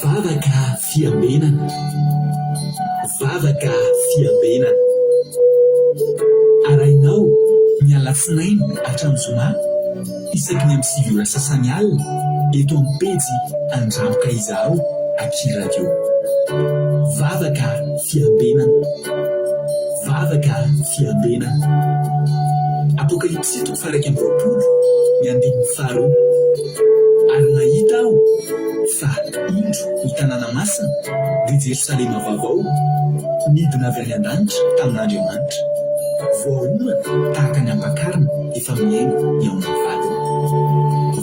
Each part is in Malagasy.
Vavaka fiambenana Vavaka fiambenana Arahinao ny alatsinainy hatramin'ny zoma isaky ny amin'ny 9 ora sasany alina eto amin'ny pejy Andramoka Izaho aky Radio. Vavaka fiambenana Vavaka fiambenana Apokalypsy toko faha-21, ny andininy faharoa. Ary nahita aho fa, indro, ny tanàna masina, dia Jerosalema vaovao, nidina avy any an-danitra tamin'Andriamanitra, voaomana tahaka ny ampakarina efa mihaino ny ao amin'ny vadiny.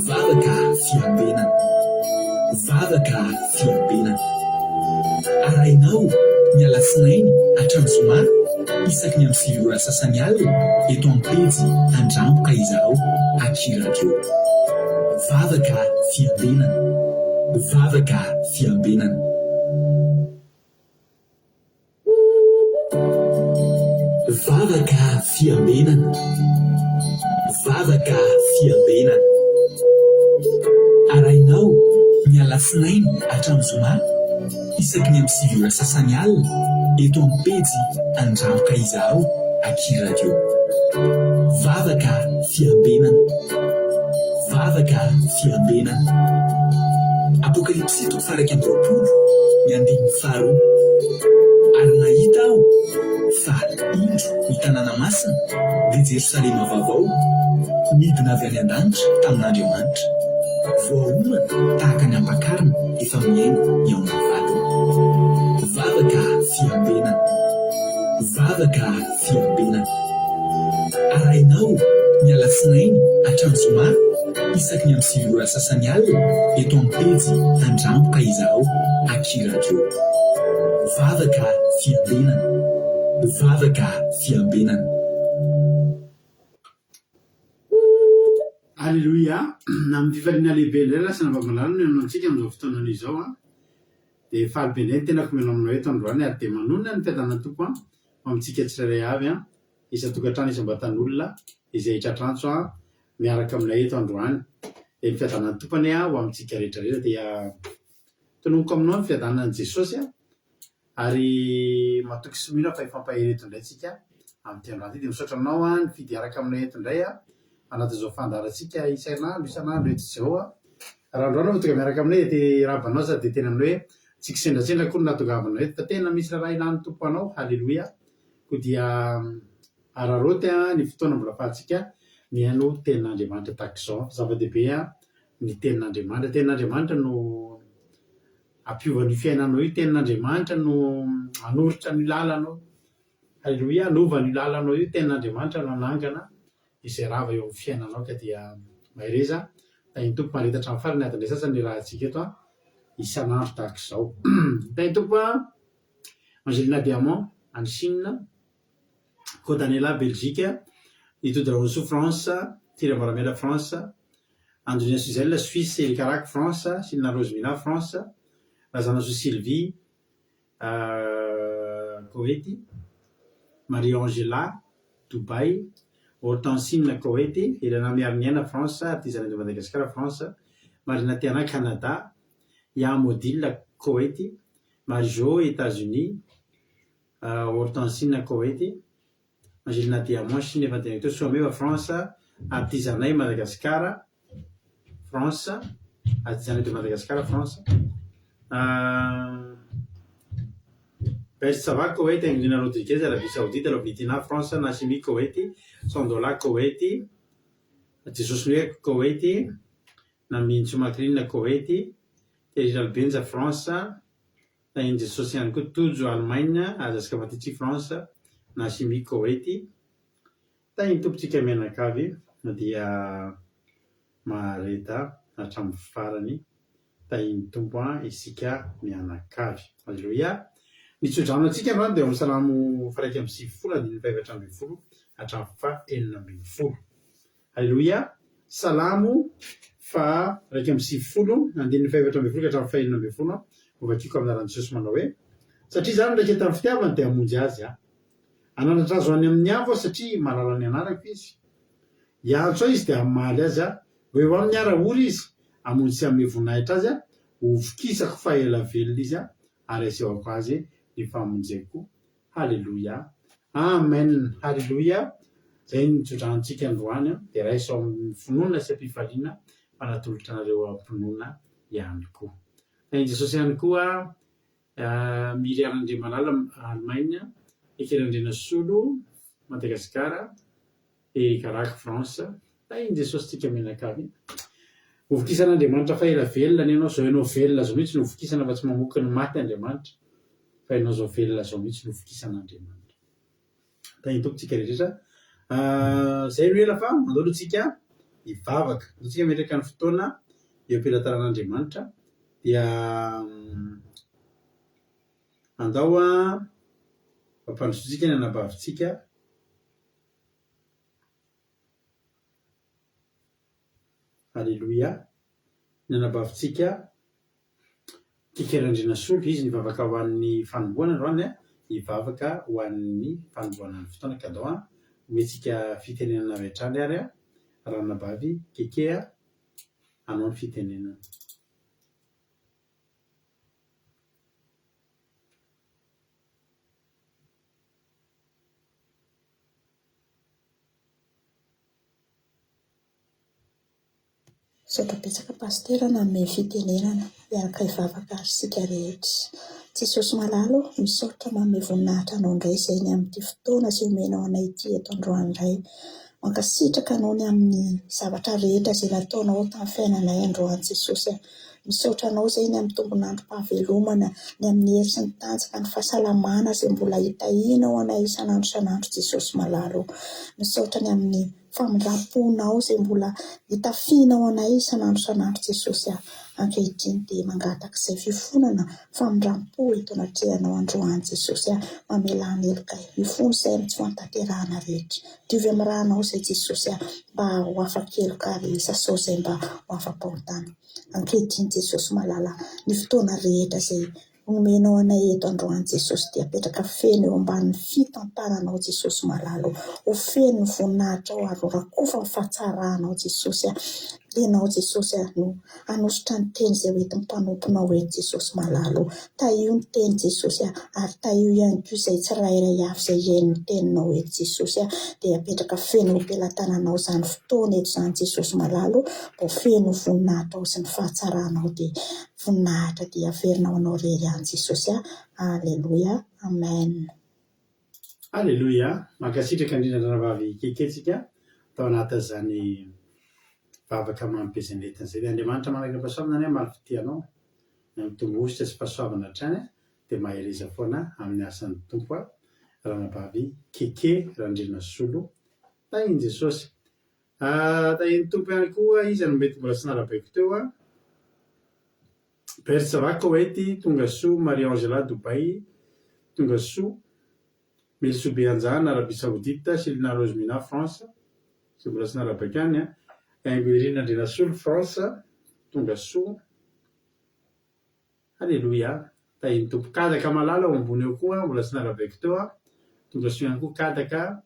Vavaka fiambenana. Vavaka fiambenana. Arahinao ny alatsinainy hatramin'ny zoma isaky ny amin'ny 9 ora sasany alina eto amin'ny pejy Andramboka Izaho aky Radio. Vavaka fiambenana. Vavaka fiambenana. Vavaka fiambenana. Vavaka fiambenana. Arahinao ny alatsinainy hatramin'ny zoma isaky ny amin'ny 9 ora sasany alina eto amin'ny pejy Andramoka Izaho aky Radio. Vavaka fiambenana. Vavaka fiambenana. Apokalypsy toko faha-21, ny andininy faharoa. Ary nahita aho fa, indro, ny tanàna masina, dia Jerosalema vaovao, nidina avy any an-danitra tamin'Andriamanitra, voaomana tahaka ny ampakarina efa mihaino ny ao amin'ny vadiny. Vavaka fiambenana. Vavaka fiambenana. Arahinao ny alatsinainy hatramin'ny zoma isaky ny amin'ny 9 ora sasany alina eto amin'ny pejy Andramboka Izaho aky Radio. Vavaka fiambenana. Vavaka fiambenana. Aleloia! Amin'ny fifaliana lehibe indray lasa navamalala no ianao antsika amin'izao fotoana izao an! Dia faly be indray ny tenako mihaona aminao eto androany ary dia manonona ny fiadanan'ny Tompo an! Ho amintsika tsirairay avy an! Isan-tokantrano isam-batan'olona izay hitratr'antso an! Miaraka aminay eto androany. Dia ny fiadanan'ny Tompo anie an! Ho amintsika rehetra rehetra dia tononiko aminao ny fiadanan'i Jesosy an! Ary matoky sy mino aho fa hifampahery eto indray tsika amin'ity androany ity. Dia misaotra anao an nifidy hiaraka aminay eto indray an, anatin'izao fandaharantsika isan'andro isan'andro eto izao an. Raha androany aho vao tonga miaraka aminay dia te hiarahaba anao sady hiteny aminao hoe tsy kisendrasendra akory ny nahatongavanao eto fa tena misy raharaha ilan'ny Tompo anao. Haleloia. Koa dia araraoty an ny fotoana mbola afahantsika mihaino tenin'Andriamanitra tahaka izao. Zava-dehibe an ny tenin'Andriamanitra. Tenin'Andriamanitra no Hampiova ny fiainanao io tenin'Andriamanitra no hanoritra ny lalanao. Aleloia, hanova ny lalanao io tenin'Andriamanitra no hanangana izay rava eo amin'ny fiainanao ka dia mahereza. Tahin'ny Tompo mahareta hatramin'ny farany adiny iray sasany ny rahantsika eto an, isan'andro tahaka izao. Tahin'ny Tompo an, Angelina Diamant any Chine, Kodanela Belgique, Nitody Raosoa France, Tiry Ambaramena France, Andonia Suzelle Suisse, Elikaraky France, Silina Rose Mina France, Razanasoa Sylvie Koety, Marie Angela Dubaï, Hortensine Koety, Helena Miariniaina France, Artisanat de Madagascar France, Marina Tiana Canada, Yam Odile Koety, Marie Jo Etats-Unis, Hortensine Koety, Angelina Diamant Chine efa noteneniko teo, Soameva France, Artisanay Madagascar France, Artisanay de Madagascar France, Best Sava Koety, Angelina Rodriguez Arabie Saoudite, Lovnitina France, Nashimi Koety, Sandola Koety, Jesosy Noe Koety, Namintso Macrine Koety, Thierry Ralbenja France, Tahin'i Jesosy ihany koa Tojo, Allemagne, Azaska Matici, France, Nashimi, Koweït. Tahin'ny Tompontsika mianakavy dia mahareta hatramin'ny farany. Tahin'ny Tompo isika mianakavy. Aleloia. Ny tsodrano antsika androany dia ao amin'ny Salamo faha-91 andininy faha-14 hatramin'ny faha-16. Aleloia! Salamo faha 91, andininy faha 14 ka hatramin'ny faha 16, hovakiko amin'ny anaran'i Jesosy manao hoe, Satria izaho niraiketan'ny fitiavany dia hamonjy azy aho. Hananatra azy ho any amin'ny avo aho satria mahalala ny anarako izy. Hiantso ahy izy dia hamaly azy aho. Ho eo aminy aho raha ory izy, hamonjy sy hanome voninahitra azy aho, hovokisako fa ela velona izy ary asehoko azy ny famonjeko. Haleloia. Amen. Haleloia. Izay ny tsodranontsika androany dia raiso amin'ny finoana sy am-pifaliana fa natolotra anareo am-pinoana ihany koa. Tahin'i Jesosy ihany koa Miriam Andriamalala Allemagne, Ekena Andrianasolo Madagasikara, Eric Rack France, Tahin'i Jesosy tsika mianakavy. Hovokisan'Andriamanitra fa ela velona anie ianao, zao ianao velona zao mihitsy no vokisana fa tsy mamoky ny maty Andriamanitra fa ianao zao velona zao mihitsy no vokisan'Andriamanitra. Tahin'ny Tompo tsika rehetra. Zay no ela fa mandao aloha tsika hivavaka. Andao tsika hametraka ny fotoana eo am-pelatanan'Andriamanitra dia andao ampandrosoantsika ny anabavintsika. Aleloia. Ny anabavintsika Kika Randrianasolo, izy nivavaka ho an'ny fanombohana androany an, hivavaka ho an'ny fanombohana ny fotoana ka andao an, omentsika fitenenana avy hatrany ary an, Ranabavy Keke a, hanao ny fitenenana. Misaotra betsaka Pasitera nanome fitenenana. Hiaraka hivavaka ary isika rehetra. Jesosy malala ô, misaotra manome voninahitra Anao indray izay ny amin'ity fotoana izay omenao anay ity eto androany indray. Mankasitraka Anao ny amin'ny zavatra rehetra izay nataonao tamin'ny fiainanay androany Jesosy a. Misaotra Anao izay ny amin'ny tombon'androm-pahavelomana, ny amin'ny hery sy ny tanjaka, ny fahasalamana izay mbola hitahianao anay isan'andro isan'andro Jesosy malala ô. Misaotra ny amin'ny famindram-ponao izay mbola itafianao anay isan'andro isan'andro Jesosy a. Ankehitriny dia mangataka izay fifonana, famindram-po eto anatrehanao androany Jesosy a. Mamelà ny helokay, mifono izay amin'ny tsy fahatanterahana rehetra. Diovy amin'ny rànao izay Jesosy a, mba ho afa-keloka ary sasao izay mba ho afa-pahotana. Ankehitriny Jesosy malala, ny fotoana rehetra izay Omenao anay eto androany Jesosy dia apetraka feno eo ambanin'ny fitantananao Jesosy malala o. Ho feno ny voninahitrao ary ho rakofa ny fahatsaranao Jesosy a. Ianao Jesosy a no hanosotra ny teny izay ho entin'ny mpanomponao eto Jesosy malala o. Tahio ny teny Jesosy a ary tahio ihany koa izay tsirairay avy izay hihaino ny teninao eto Jesosy a. Dia apetraka feno eo am-pelatananao izany fotoana eto izany Jesosy malala o. Mba ho feno ny voninahitrao sy ny fahatsaranao dia Voninahitra dia averina ho anao irery ihany Jesosy a! Aleloia Amen. Aleloia! Mankasitraka indrindra Ranabavy Keke tsika tao anatin'izany vavaka mamy be izay nentiny izay. Dia Andriamanitra manakam-pahasoavana anie hamaly fitia anao. Ny mitombo hosotra sy fahasoavana hatrany dia mahereza foana amin'ny asan'ny Tompo a! Ranabavy Keke Randrianasolo. Tahin'i Jesosy. Tahin'ny Tompo ihany koa, iza no mety mbola tsy narabaiko teo a? Bert ça va Koweït, tonga soa, Marie Angela Dubaï, tonga soa, Melisoa Beanjana Arabie Saoudite, Selina Rose Mina France, izay mbola tsy narabaiko ihany a, Haingo Irina Andrianasolo France, tonga soa, Aleloia, tahin'ny Tompo, Kadaka Malala ao ambony ao koa, mbola tsy narabaiko teo a, tonga soa ihany koa Kadaka.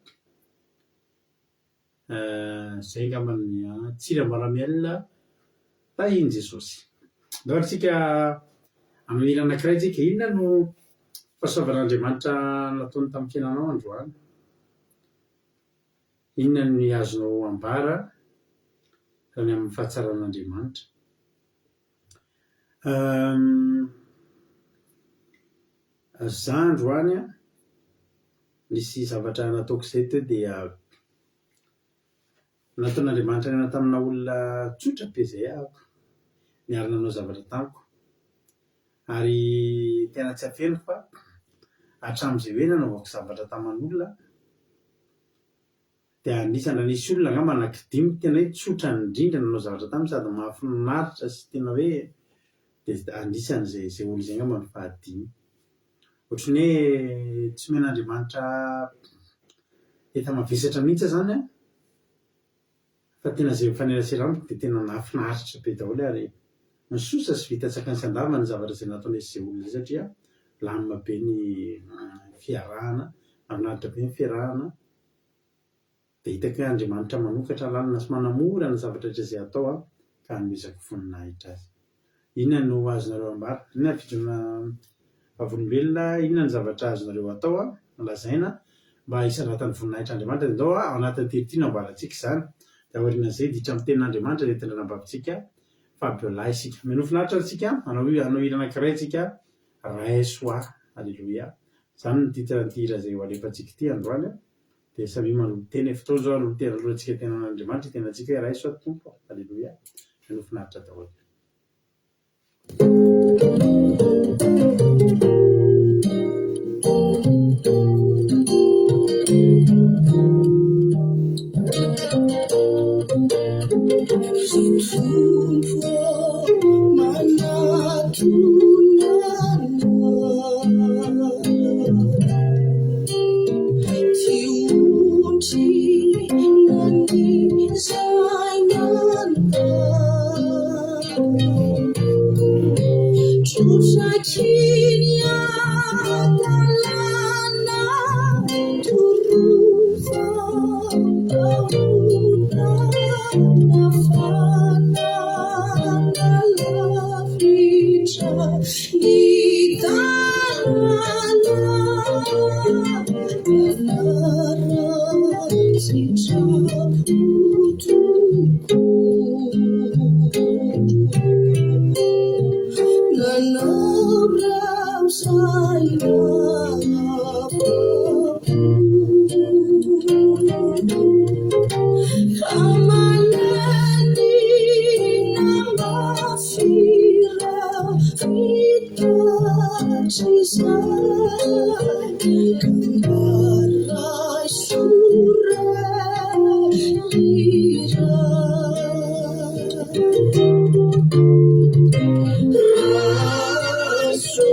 Zay angamba ny Tsiry Ambaramiel tahin'i Jesosy. Ndao ary tsika hanao hira anankiray tsika. Inona no fahasoavan'Andriamanitra nataony tamin'ny fiainanao androany? Inona ny azonao ambara raha ny amin'ny fahatsaran'Andriamanitra? Za androany an, nisy zavatra nataoko izay teo dia nataon'Andriamanitra nihaona tamina olona tsotra be izay aho, niara-nanao zavatra tamiko. Ary tena tsy afeniko fa hatramin'izay hoe nanaovako zavatra taman'olona Dia anisany raha nisy olona angamba anankidimy tena hoe tsotra indrindra nanao zavatra taminy sady mahafinaritra sy tena hoe dia anisan'izay izay olona izay angamba ny fahadimy. Ohatran'ny hoe tsy omen'Andriamanitra enta-mavesatra mihitsy aho izany an, fa tena izay mifanerasera amiko dia tena nahafinaritra be daholo ary nisosa sy vita an-tsakany sy an-davany ny zavatra izay nataonay sy izay olona izay satria milamina be ny fiarahana, mahafinaritra be ny fiarahana. Dia hitako hoe Andriamanitra manokatra lalana sy manamora ny zavatra rehetra izay atao aho ka hanomezako voninahitra Azy. Inona no azonareo ambara? Inona ny fijoroana vavolombelona? Inona ny zavatra azonareo atao, lazaina, mba hisandratan'ny voninahitr'Andriamanitra? Dia ndao ao anatin'ity ity no ambarantsika izany. Dia aorianan'izay hiditra amin'ny tenin'Andriamanitra izay entin'ny-ranabavitsika Fabiola isika. Minoa finaritra ary isika, hanao hanao hira anankiray isika, Raiso ahy. Aleloia. Izany no titre-n'ity hira izay ho alefantsika ity androany. Dia samia manolo-tena e, fotoana izao hanolo-tena anoloantsika tena an'Andriamanitra ny tenantsika hoe raiso aho Tompo a, Aleloia, minoa finaritra daholo. Ry Tompo ô, manatona Anao. Ty ondry nanizay anao. Trotraky ny hadalana, torovam-pahotana, fanana lavitra ny tanana, manara-tsitrapo tokoa. Nanao saina afa-po. Ka manenina mafy raha fitatr'izay. Ka mba raiso re iray. Raiso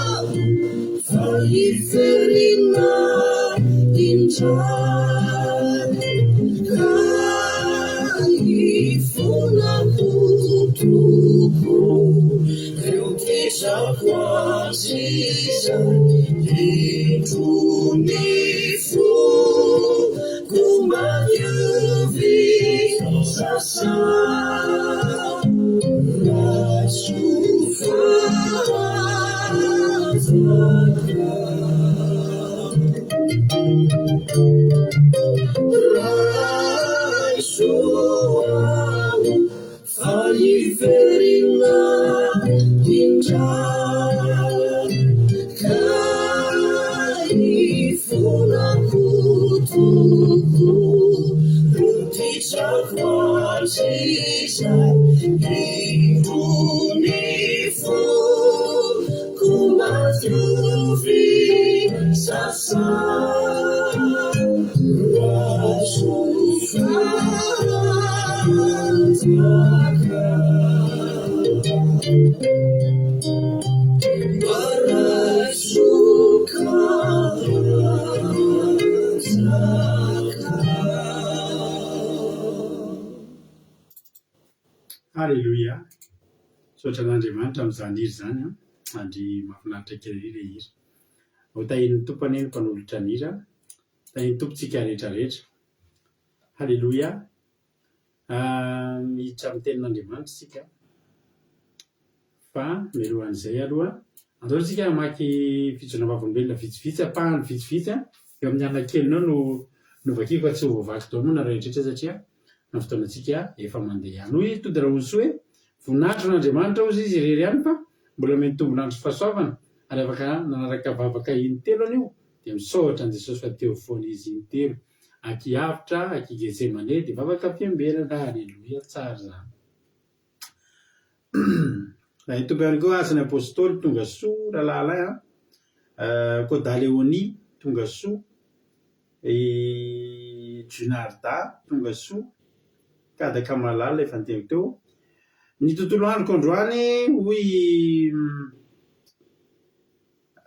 aho fa hiverina indray ka hifonako Tompo reo ditrako hatrizay. Indro ny foko madiovy sasao, raiso fanjaka. indrindra Ka ifonako Tompo Rotitrako hatrizay Indro ny foko matory sasa Raiso hanjaka Mba raiso hanjaka. Aleloia! Misaotra an'Andriamanitra amin'izany hira izany an! Andry mahafinaritra kely ery ilay hira. Ho tahian'ny Tompo anie ny mpanolotra ny hira. Tahian'ny Tompo tsika rehetra rehetra. Haleloia! Miditra amin'ny tenin'Andriamanitra isika. Fa mialohan'izay aloha, andao isika hamaky fijoroana vavolombelona vitsivitsy, ampahany vitsivitsy an, eo amin'ny alina kelinao no novakiko fa tsy ho voavaky daholo moa nareo rehetra rehetra satria ny fotoanantsika efa mandeha ihany. Hoy i Tody Rahosoa hoe, Voninahitra ho an'Andriamanitra hozy izy irery ihany fa mbola omeny tombon'andro sy fahasoavana ary afaka nanaraka vavaka intelo anio dia misaotra an'i Jesosy fa teo foana izy intelo. Aky avotra, aky Getsemane dia vavaka fiambenana, Aleloia, tsara izany. Raha ny Tompo ihany koa asan'ny Apostoly tonga soa rahalahy Alain a, Koda Léonie tonga soa, i Junarda tonga soa, Kadaka Malala efa niteny teo. Ny tontolo androko androany hoy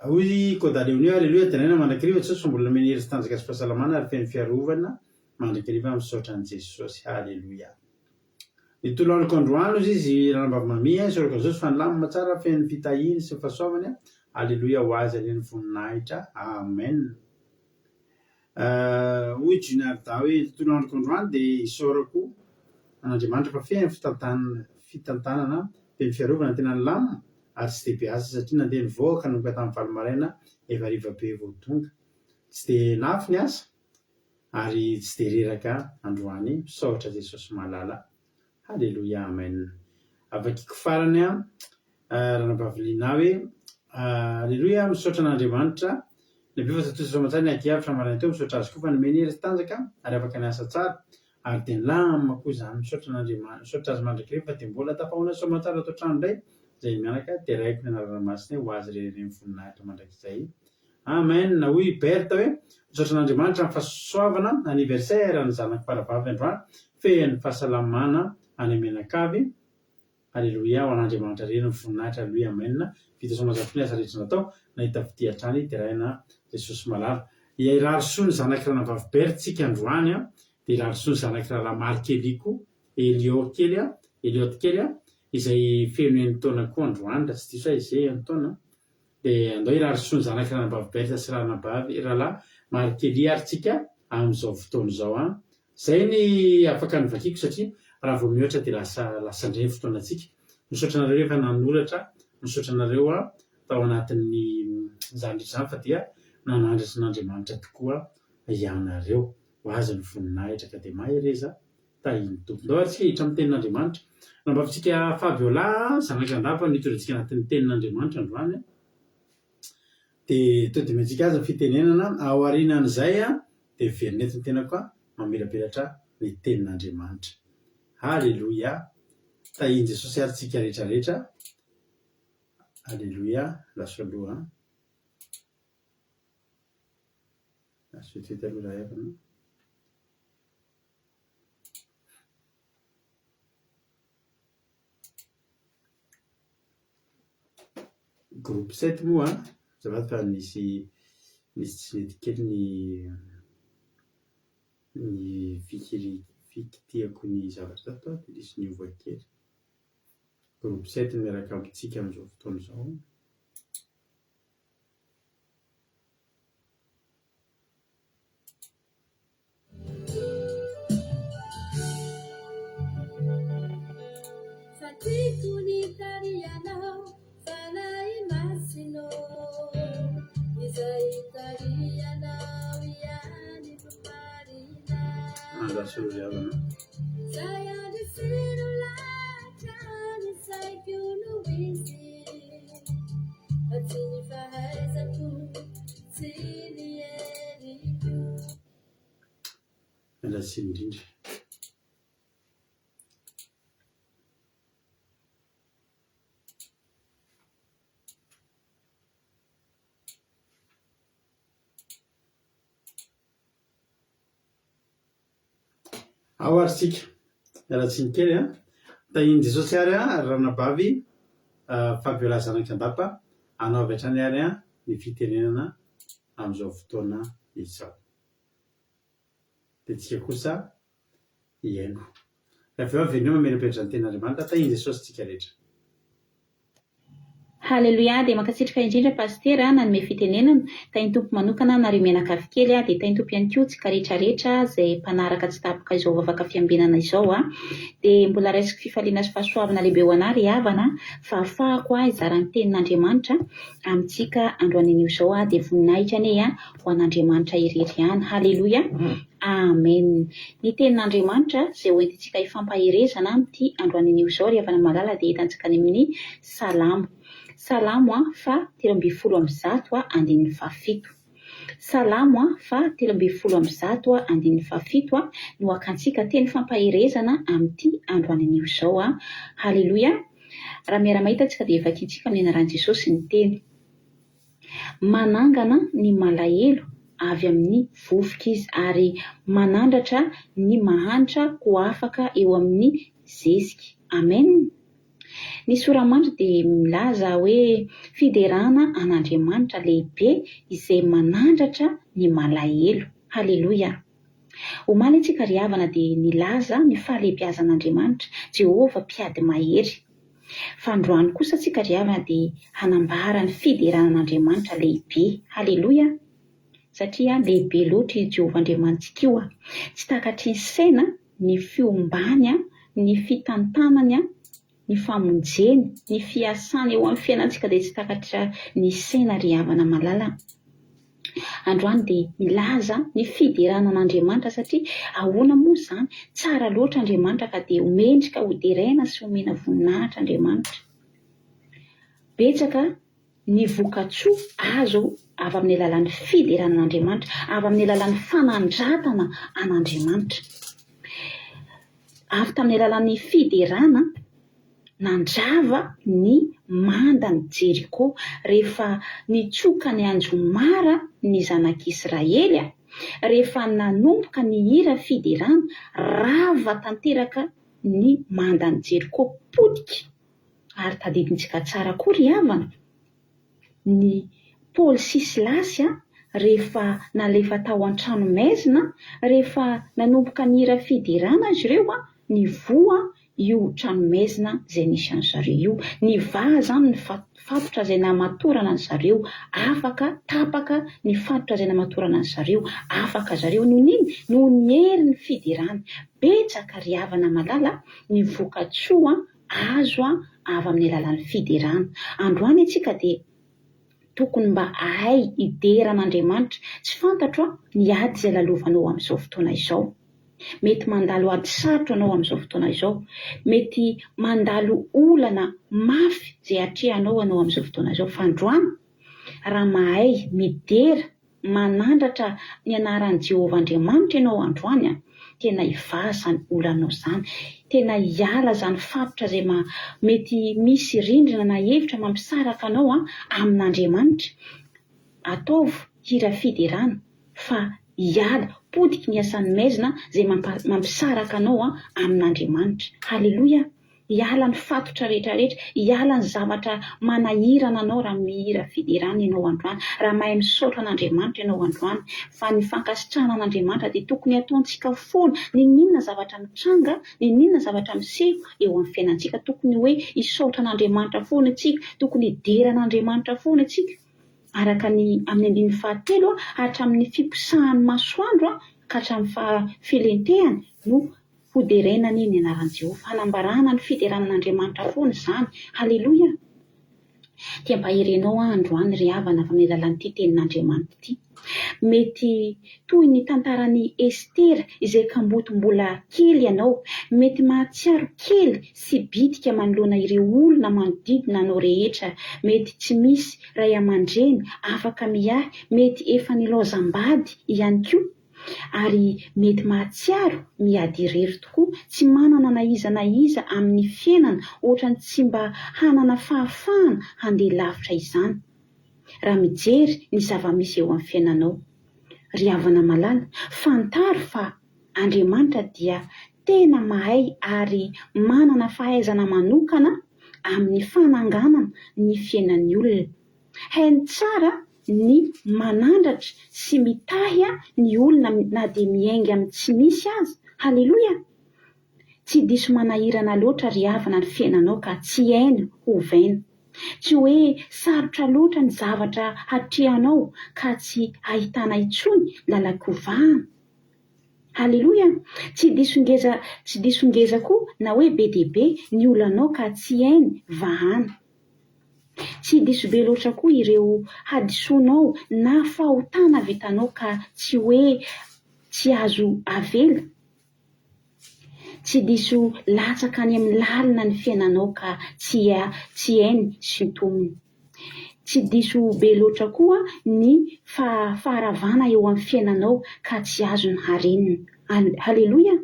hoy i Koda Léonie, Aleloia, deraina mandrakariva Jesosy fa mbola nomeny hery sy tanjaka sy fahasalamana ary feno fiarovana mandrakariva misaotra an'i Jesosy. Haleloia. Ny toloandroko androany hozy izy ranabavy Mamie a, isaorako an'i Jesosy fa nilamina tsara feno fitahiany sy ny fahasoavany a, Aleloia ho azy anie ny voninahitra Amen. Hoy Junarda hoe ny toloandroko androany dia isaorako an'Andriamanitra fa feno fitantanana, feno fiarovana, tena nilamina ary tsy dia be asa satria nandeha nivoaka nanomboka tamin'ny valo maraina efa hariva be vao tonga. Tsy dia lafo ny asa ary tsy dia reraka androany misaotra Jesosy malala Haleloia Amen Avakiko farany an ranabavy Lina hoe Aleloia misaotra an'Andriamanitra Lehibe fa tontosa soamantsara ny agiavy fa maraina teo misaotra azy koa fa nomeny hery sy tanjaka ary afaka niasa tsara ary dia nilamina koa izany misaotra an'Andriamanitra misaotra azy mandrakariva fa dia mbola tafahoana soamantsara ato an-trano indray izay mianaka deraiko ny anarana masina ho azy irery ny voninahitra mandrakizay Amen! Hoy i Berthe hoe, Misaotra an'Andriamanitra amin'ny fahasoavana, anniversaire ny zanako faravavy androany, feno fahasalamana any Menakavy, Aleloia, ho an'Andriamanitra irery ny voninahitra, Aleloia, Amen, vita soamantsara avokoa ny asa rehetra natao, nahita fitia hatrany, deraina Jesosy malala. Hirary soa ny zanak'i ranabavy Berthe tsika androany an, dia hirary soa ny zanak'i rahalahy Marc Elie koa, Elio kely an, Eliot kely an, izay feno enin-taona koa androany raha tsy diso aho izay enin-taona an. Dia andao hirary soa ny zanak'i Ranabavy Bertha sy Ranabavy Rahalahy Markelly ary tsika amin'izao fotoana izao an! Izay ny afaka novakiko satria raha vao mihoatra dia lasa lasa indray ny fotoanantsika. Misaotra anareo efa nanoratra, misaotra anareo tao anatin'ny izany rehetra izany fa dia nanandratra an'Andriamanitra tokoa ianareo. Ho Azy ny voninahitra ka dia mahereza. Tahin'ny Tompo. Ndao ary tsika hiditra amin'ny tenin'Andriamanitra. Rambavintsika Fabiola, zanak'Andapa no hitondra antsika anatin'ny tenin'Andriamanitra androany. Dia to dia omentsika azy ny fitenenana. Aorianan'izay dia miverina eto ny tenako mamelabelatra ny tenin'Andriamanitra. Haleloia. Tahin'i Jesosy ary tsika rehetra rehetra. Aleloia. Lasa aloha. Lasa eto aloha raha havana. Groupe 7 moa an, azafady fa nisy nisy tsy nety kely ny ny fikiri- fikitihako ny zavatra tato dia nisy niova kely. Groupe 7 miaraka amintsika amin'izao fotoana izao. Fa tiako ny tarihanao, Fanahy Masina ô, Izay tarihanao ihany no marina. Andraso ry havana. Izay andreseno lahatra ny saiko no izy. tsiny indrindra. Ao ary tsika. Miala tsiny kely an. Tahian'i Jesosy ary an, ry ranabavy Fabiola Zanak'Andapa, anao avy hatrany ary an ny fitenenana amin'izao fotoana izao. Dia tsika kosa hihaino. Avy eo avereno mamerimberitra ny tenin'Andriamanitra, tahian'i Jesosy tsika rehetra. Haleloia dia mankasitraka indrindra Pasitera nanome fitenenana, tahin'ny Tompo manokana nareo mianakavy kely dia tahin'ny Tompo ihany koa tsika rehetra rehetra izay mpanaraka tsy tapaka izao vavaka fiambenana izao dia mbola raisiko fifaliana sy fahasoavana lehibe ho anah ry havana fa afahako hizara ny tenin'Andriamanitra amintsika androany anio izao dia voninahitra anie ho an'Andriamanitra irery ihany haleloia Amen Ny tenin'Andriamanitra izay ho entintsika hifampaherezana amin'ity androany anio izao ry havana malala dia hitantsika any amin'ny Salamo. Salamo faha 113 andininy fahafito. Salamo faha 113 andininy fahafito no hakantsika teny fampaherezana amin'ity androany anio izao. Haleloia! Raha miara-mahita tsika dia vakintsika amin'ny anaran'i Jesosy ny teny. Manangana ny malahelo avy amin'ny vovoka izy, ary manandratra ny mahantra ho afaka eo amin'ny zezika. Amen! Ny sora-mandry dia milaza hoe fiderana an'Andriamanitra lehibe izay manandratra ny malahelo. Haleloia! Omaly isika ry havana dia nilaza ny fahalehibiazan'Andriamanitra, Jehovah mpiady mahery. Fa androany kosa tsika ry havana dia hanambara ny fiderana an'Andriamanitra lehibe. Haleloia! Satria lehibe loatra io Jehovah Andriamanitsika io. Tsy takatry ny saina ny fiombany, ny fitantanany, ny famonjeny, ny fiasany eo amin'ny fiainantsika dia tsy takatra ny saina ry havana malala. Androany dia milaza ny fiderana an'Andriamanitra satria ahoana moa izany? Tsara loatra Andriamanitra ka dia ho mendrika ho deraina sy homena voninahitra Andriamanitra. Betsaka ny vokatsoa azo avy amin'ny alalan'ny fiderana an'Andriamanitra, avy amin'ny alalan'ny fanandratana an'Andriamanitra. Avy tamin'ny alalan'ny fiderana, nandrava ny mandan'i Jeriko rehefa nitsoka ny anjomara ny zanak'Israely, rehefa nanomboka nihira fiderana, rava tanteraka ny mandan'i Jeriko, potika. Ary tadidintsika tsara koa ry havana, ny Paoly sy Silasy rehefa nalefa tao an-tranomaizina, rehefa nanomboka nihira fiderana izy ireo, nivoha io tranomaizina izay nisy an-dry zareo io. Nivaha izany ny fatotra izay namatorana an-dry zareo. Afaka, tapaka ny fatotra izay namatorana an-dry zareo. Afaka zareo. Noho ny inona? Noho ny herin'ny fiderana. Betsaka ry havana malala ny vokatsoa azo avy amin'ny alalan'ny fiderana. Androany isika dia tokony mba hahay hidera an'Andriamanitra. Tsy fantatro ny ady izay lalovanao amin'izao fotoana izao. Mety mandalo ady sarotra ianao amin'izao fotoana izao. Mety mandalo olana mafy izay atrehanao ianao amin'izao fotoana izao. Fa androany, raha mahay midera manandratra ny anaran'i Jehovah Andriamanitra ianao androany an, tena hivaha izany olanao izany, tena hiala izany faritra izay ma mety misy rindrina na hevitra mampisaraka anao an amin'Andriamanitra. Ataovy hira fiderana fa hiala, potiky ny asan'ny maizina izay mampa mampisaraka anao an amin'Andriamanitra. Haleloia! Hiala ny fatotra rehetra rehetra, hiala ny zavatra manahirana anao raha mihira fiderana ianao androany, raha mahay misaotra an'Andriamanitra ianao androany. Fa ny fankasitrahana an'Andriamanitra dia tokony hataontsika foana, n'inon'inona zavatra mitranga, n'inon'inona zavatra miseho eo amin'ny fiainantsika. Tokony hoe hisaotra an'Andriamanitra foana isika, tokony hidera an'Andriamanitra foana isika. Araka ny amin'ny andininy fahatelo hatramin'ny fiposahan'ny masoandro ka hatramin'ny faha filentehany no Hoderaina anie ny anaran'i Jehovah. Fanambarana ny fiderana an'Andriamanitra foana izany. Haleloia! Dia mba irenao aho androany ry havana avy amin'ny alalan'ity tenin'Andriamanitra ity. Mety toy ny tantaran'i Estera izay kamboty mbola kely ianao. Mety mahatsiaro kely sy bitika manoloana ireo olona manodidina anao rehetra. Mety tsy misy ray aman-dreny afaka miahy, mety efa nilaozam-bady ihany koa. Ary mety mahatsiaro miady irery tokoa, tsy manana na iza na iza amin'ny fiainana, ohatran'ny tsy mba hanana fahafahana handeha lavitra izany. Raha mijery ny zava-misy eo amin'ny fiainanao. Ry havana malala, fantaro fa Andriamanitra dia tena mahay ary manana fahaizana manokana amin'ny fananganana ny fiainan'ny olona. Hainy tsara ny manandratra sy mitahy ny olona na dia miainga amin'ny tsy misy aza. Haleloia! Tsy diso manahirana loatra ry havana ny fiainanao ka tsy hainy hovaina. Tsy hoe sarotra loatra ny zavatra hatrehanao ka tsy ahitana intsony lalan-kovahana. Haleloia! Tsy diso ngeza tsy diso ngeza koa na hoe be dia be ny olanao ka tsy hainy vahana. Tsy diso be loatra koa ireo hadisoanao na fahotana vitanao ka tsy hoe tsy azo avela. Tsy diso latsaka any amin'ny lalina ny fiainanao ka tsy tsy hainy sintomina. Tsy diso be loatra koa ny faharavana eo amin'ny fiainanao ka tsy azony harenina. Haleloia!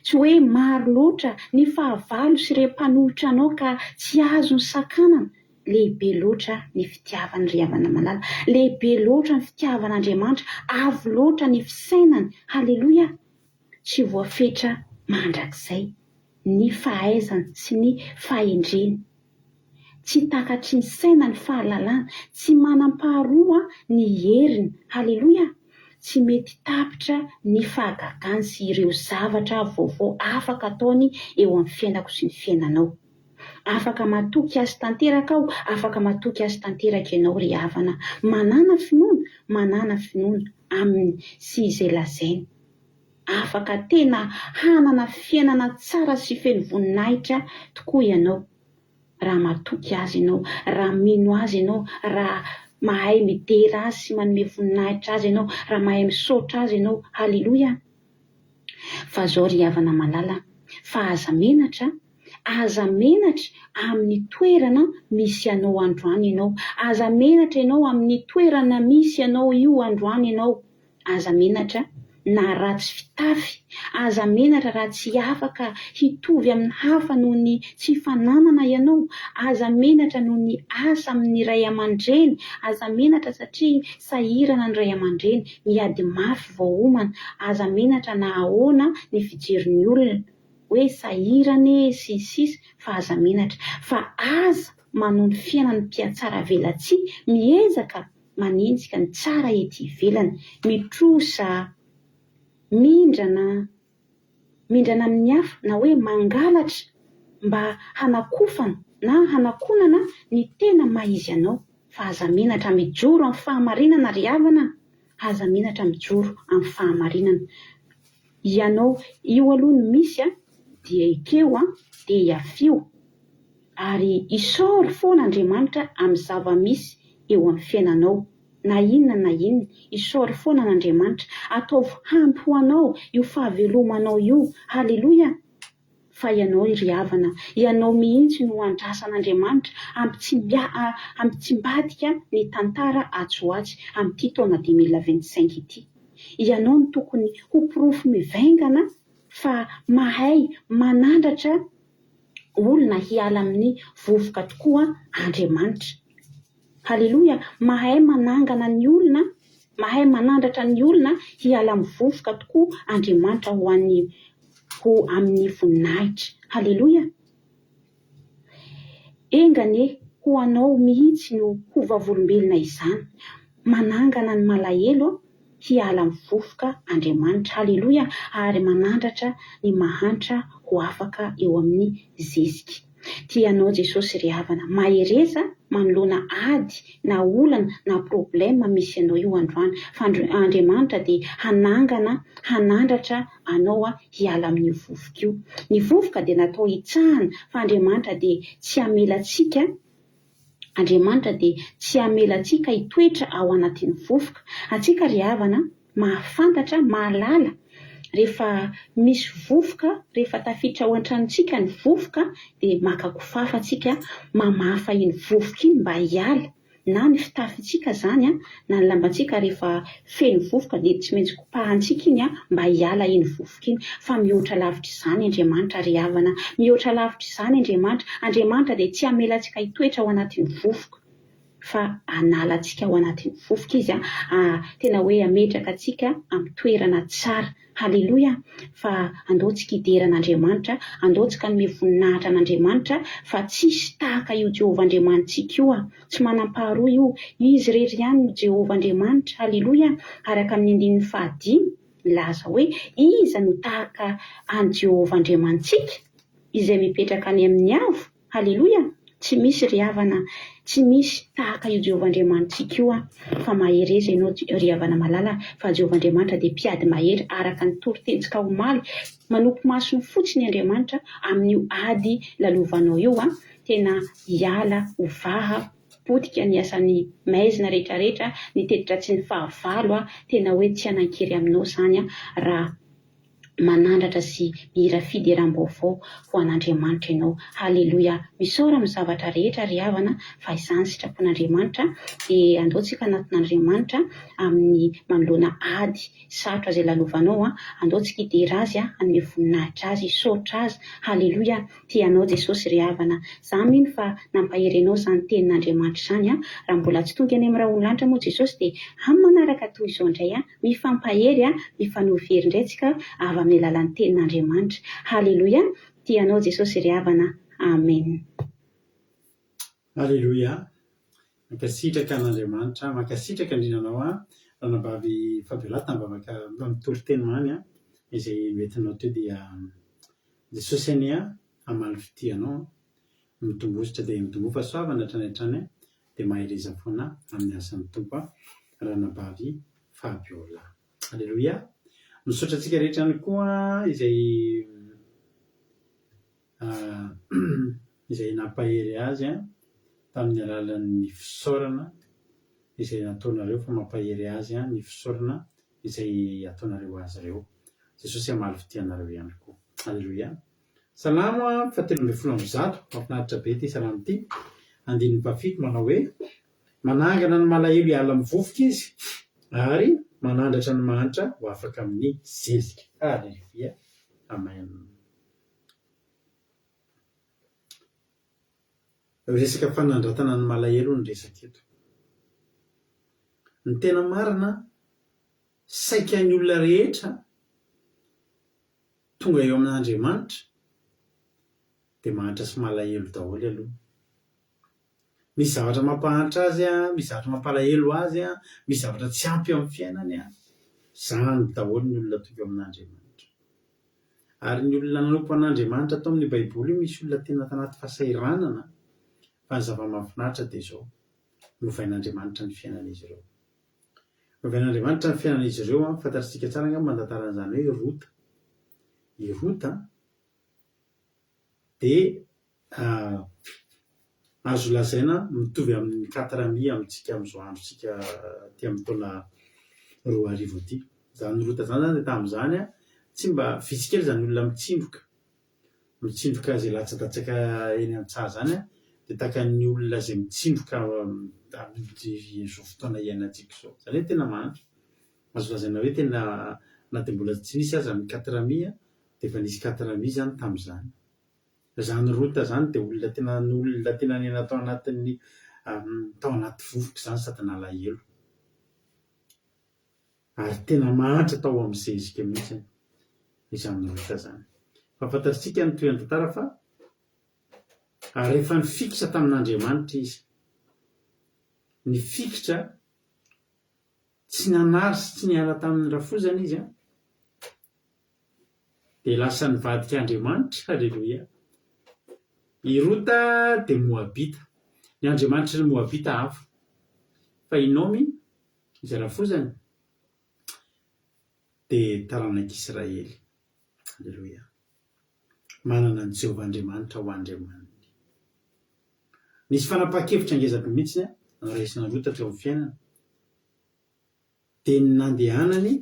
Tsy hoe maro loatra ny fahavalo sy ireo mpanohitra anao ka tsy azony sakanana. Lehibe loatra ny fitiavany ry havana malala. Lehibe loatra ny fitiavan'Andriamanitra, avo loatra ny fisainany. Haleloia! Tsy voafetra mandrakizay ny fahaizany sy ny fahendreny. Tsy takatry ny saina ny fahalalany, tsy manam-paharoa ny heriny. Haleloia! Tsy mety tapitra ny fahagagany sy ireo zavatra vaovao afaka ataony eo amin'ny fiainako sy ny fiainanao. Afaka matoky Azy tanteraka aho, afaka matoky Azy tanteraka ianao ry havana. Manàna finoana, manàna finoana Aminy sy izay lazainy. Afaka tena hanana fiainana tsara sy feno voninahitra tokoa ianao raha matoky Azy ianao, raha mino Azy ianao, raha mahay midera Azy sy manome voninahitra Azy ianao, raha mahay misaotra Azy ianao. Haleloia! Fa zao ry havana malala, fa aza menatra, aza menatra amin'ny toerana misy anao androany ianao, aza menatra ianao amin'ny toerana misy anao io androany ianao, Aza menatra na ratsy fitafy, aza menatra raha tsy afaka hitovy amin'ny hafa noho ny tsy fananana ianao, aza menatra noho ny asa amin'ny ray aman-dreny, aza menatra satria sahirana ny ray aman-dreny, miady mafy vao homana, aza menatra na ahoana ny fijerin'ny olona hoe sahirana e sy ny sisa fa aza menatra fa aza manao ny fiainan'ny mpihatsara velatsihy miezaka manenjika ny tsara ety ivelany, mitrosa, mindrana, mindrana amin'ny hafa na hoe mangalatra mba hanakofana na hanakonana ny tena maha izy anao fa aza menatra mijoro amin'ny fahamarinana ry havana a, aza menatra mijoro amin'ny fahamarinana. Ianao io aloha no misy a, dia ekeo a, dia iafio ary isaory foana Andriamanitra amin'ny zava-misy eo amin'ny fiainanao na inona na inona, isaory foana an'Andriamanitra, ataovy hampy ho anao io fahavelomanao io, haleloia! Fa ianao ry havana, ianao mihitsy no andrasan'Andriamanitra hampitsimbadika ny tantara atsy ho atsy amin'ity taona 2025 ity. Ianao no tokony ho porofo mivaingana fa mahay manandratra olona hiala amin'ny vovoka tokoa Andriamanitra. Haleloia! Mahay manangana ny olona, mahay manandratra ny olona hiala amin'ny vovoka tokoa Andriamanitra ho an'ny ho amin'ny voninahitra. Haleloia! Enga anie ho anao mihitsy no ho vavolombelona izany. Manangana ny malahelo hiala amin'ny vovoka Andriamanitra. Haleloia! Ary manandratra ny mahantra ho afaka eo amin'ny zezika. Tia anao Jesosy ry havana. Mahereza manoloana ady na olana na problème misy anao io androany fa Andriamanitra dia hanangana, hanandratra anao hiala amin'io vovoka io. Ny vovoka dia natao hitsahana fa Andriamanitra dia tsy hamela antsika Andriamanitra dia tsy hamela antsika hitoetra ao anatin'ny vovoka. Antsika ry havana mahafantatra, mahalala rehefa misy vovoka, rehefa tafiditra ao an-tranontsika ny vovoka dia maka kofafa antsika mamafa iny vovoka iny mba hiala. Na ny fitafintsika izany na ny lambantsika rehefa feno vovoka dia tsy maintsy kopahantsika iny mba hiala iny vovoka iny. Fa mihoatra lavitra izany Andriamanitra ry havana. Mihoatra lavitra izany Andriamanitra. Andriamanitra dia tsy hamela antsika hitoetra ao anatin'ny vovoka fa hanala antsika ao anatin'ny vovoka Izy, tena hoe hametraka antsika amin'ny toerana tsara. Haleloia! Fa andao tsika hidera an'Andriamanitra, andao tsika hanome voninahitra an'Andriamanitra, fa tsisy tahaka io Jehovah Andriamanitsika io a! Tsy manam-paharoa io, Izy irery ihany no Jehovah Andriamanitra, haleloia! Araka amin'ny andininy fahadimy, milaza hoe, Iza no tahaka an'i Jehovah Andriamanitsika, izay mipetraka any amin'ny avo? Haleloia! Tsy misy ry havana, tsy misy tahaka io Jehovah Andriamanitsika io an! Fa mahereza ianao ry havana malala fa Jehovah Andriamanitra dia mpiady mahery araka ny toritentsika omaly, manopy masony fotsiny Andriamanitra amin'io ady lalovanao io an! Tena hiala ho vaha potika ny asan'ny maizina rehetrarehetra, ny teti-dratsin'ny fahavalo an! Tena hoe tsy hanan-kery aminao izany an! Raha. manandratra sy mihira fideram-baovao ho an'Andriamanitra ianao. Haleloia! Misaora amin'ny zavatra rehetra ry havana fa izany sitrapon'Andriamanitra dia andao tsika hanatona an'Andriamanitra amin'ny manoloana ady sarotra izay lalovanao an! Andao tsika hidera Azy hanome voninahitra Azy hisaotra Azy. Haleloia! Tia anao Jesosy ry havana. Za mino fa nampahery anao izany tenin'Andriamanitra izany an! Raha mbola tsy tonga eny amin'ny rahon'ny lanitra moa Jesosy dia amin'ny manaraka toy izao indray an! Mifampahery an! Mifanohy hery indray tsika avy amin'ny alalan'ny tenin'Andriamanitra. Haleloia! Tia anao Jesosy ry havana. Amen. Aleloia! Mankasitraka an'Andriamanitra, mankasitraka indrindra anao an, ranabavy Fabiola tamin'ny vavaka tamin'ny toriteny mamy an, izay noentinao teo dia Jesosy anie an, hamaly fitia anao an, mitombozotra dia mitomboa fahasoavana hatrany hatrany an, dia mahereza foana amin'ny asan'ny Tompo an, ranabavy Fabiola. Aleloia! Misaotra antsika rehetra ihany koa izay izay nampahery azy tamin'ny alalan'ny fisaorana izay nataonareo fa mampahery azy ny fisaorana izay ataonareo azy ireo. Jesosy hamaly fitia anareo ihany koa. Aleloia. Salamo faha-113, mahafinaritra be ity salamo ity. Andininy fahafito manao hoe, Manangana ny malahelo hiala amin'ny vovoka izy, ary manandratra ny mahantra ho afaka amin'ny zezika. Aleloia. Amen. Resaka fanandratana ny malahelo no resaka eto. Ny tena marina, saika ny olona rehetra tonga eo amin'Andriamanitra dia mahantra sy malahelo daholo aloha. Misy zavatra mampahantra azy, misy zavatra mampalahelo azy, misy zavatra tsy ampy eo amin'ny fiainany. Izany daholo ny olona tonga eo amin'Andriamanitra. Ary ny olona nanompo an'Andriamanitra tao amin'ny Baiboly io misy olona tena tanaty fahasahiranana, fa ny zava-mahafinaritra dia izao, novain'Andriamanitra ny fiainan'izy ireo. Novain'Andriamanitra ny fiainan'izy ireo an, fantatr'tsika tsara angamba ny tantaran'izany hoe Rota. I Rota dia Azo lazaina mitovy amin'ny quatre amis amintsika amin'izao androntsika aty amin'ny taona 2000 aty. Izany rota izany izany dia tamin'izany tsy mba vitsy kely izany olona mitsindroka, mitsindroka izay latsadatsaka eny an-tsaha izany dia tahaka ny olona izay mitsindroka amin'izao fotoana iainantsika izao. Izany hoe tena mahantra. Azo lazaina hoe tena na dia mbola tsy nisy aza ny quatre amis dia efa nisy quatre amis izany tamin'izany. Izany Rota izany dia olona tena olona tena niaina tao anatin'ny tao anaty vovoka izany sady nalahelo. Ary tena mahantra tao amin'ny zezika mihitsy izany Rota izany. Fa fantatritsika ny tohin'ny tantara fa rehefa nifikitra tamin'Andriamanitra izy, nifikitra tsy nanary sy tsy niala tamin'ny rafozany izy an, Dia lasa nivadika Andriamanitra, Aleloia. I Rota dia Moabita. Ny andriamanitry ny Moabita hafa. Fa i Naomy, izay rafozany, dia taranak'Israely. Aleloia. Manana an'i Jehovah Andriamanitra ho Andriamaniny. Nisy fanapahan-kevitra ngezabe mihitsy noraisin'i Rota teo amin'ny fiainana. Dia ny nandehanany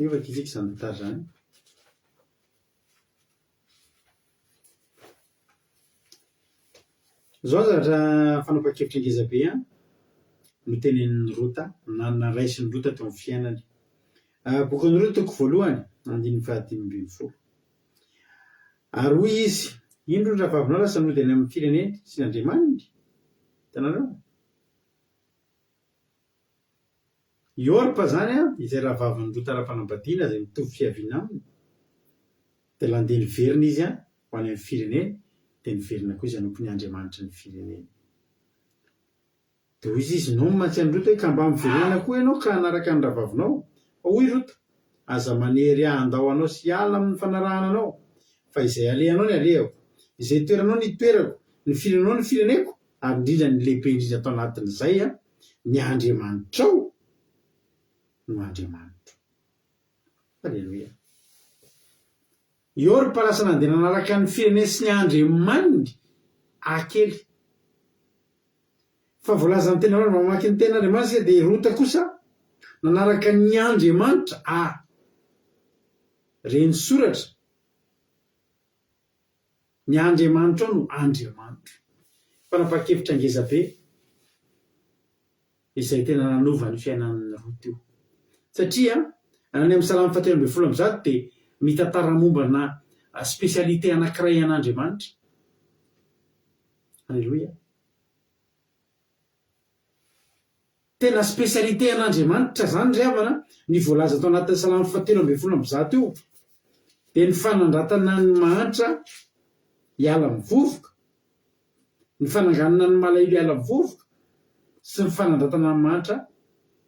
Io vakintsika izany tantara izany. Izao ny zavatra fanapahan-kevitra ngeza be an, notenenin'i Rota, na naraisin'i Rota teo amin'ny fiainany. Bokin'i Rota toko voalohany, andininy fahadimy ambin'ny folo. Ary hoy izy, Indro ny rahavavinao lasa nody any amin'ny fireneny sy ny andriamaniny. Hitanareo? I Orpa izany an, izay rahavavin'i Rota ara-panambadiana izay mitovy fiaviana aminy, dia nandeha niverina izy an, ho any amin'ny fireneny, dia niverina koa izy hanompo ny andriamanitry ny fireneny. Dia hoy izy, Naomy mantsy an'i Rota hoe, Ka mba miverena koa ianao ka hanaraka ny rahavavinao. Fa hoy Rota, Aza manery ahy handao anao sy hiala amin'ny fanarahana anao, fa izay alehanao ny alehako, izay itoeranao ny itoerako, ny firenenao ny fireneko, ary indrindra ny lehibe indrindra ato anatin'izay, ny Andriamanitrao no Andriamanitro. Aleloia. I Orpa lasa nandeha nanaraka ny fireneny sy ny andriamaniny akely. Fa voalazan'ny teny raha mamaky ny tenin'Andriamanitra isika dia i Rota kosa nanaraka ny Andriamanitra a. Reny soratra. Ny Andriamanitrao no Andriamanitro. Fanapahan-kevitra ngeza be izay tena nanova ny fiainan'i Rota io. Satria any amin'ny Salamo fahatelo 113 dia mitantara mombana spécialité anankiray an'Andriamanitra. Aleloia. Tena spécialité an'Andriamanitra zany ry havana ny voalaza tao anatin'ny Salamo fahatelo ambin'ny folo amby zato io dia ny fanandratana ny mahantra hiala amin'ny vovoka, ny fananganana ny malahelo hiala amin'ny vovoka sy ny fanandratana ny mahantra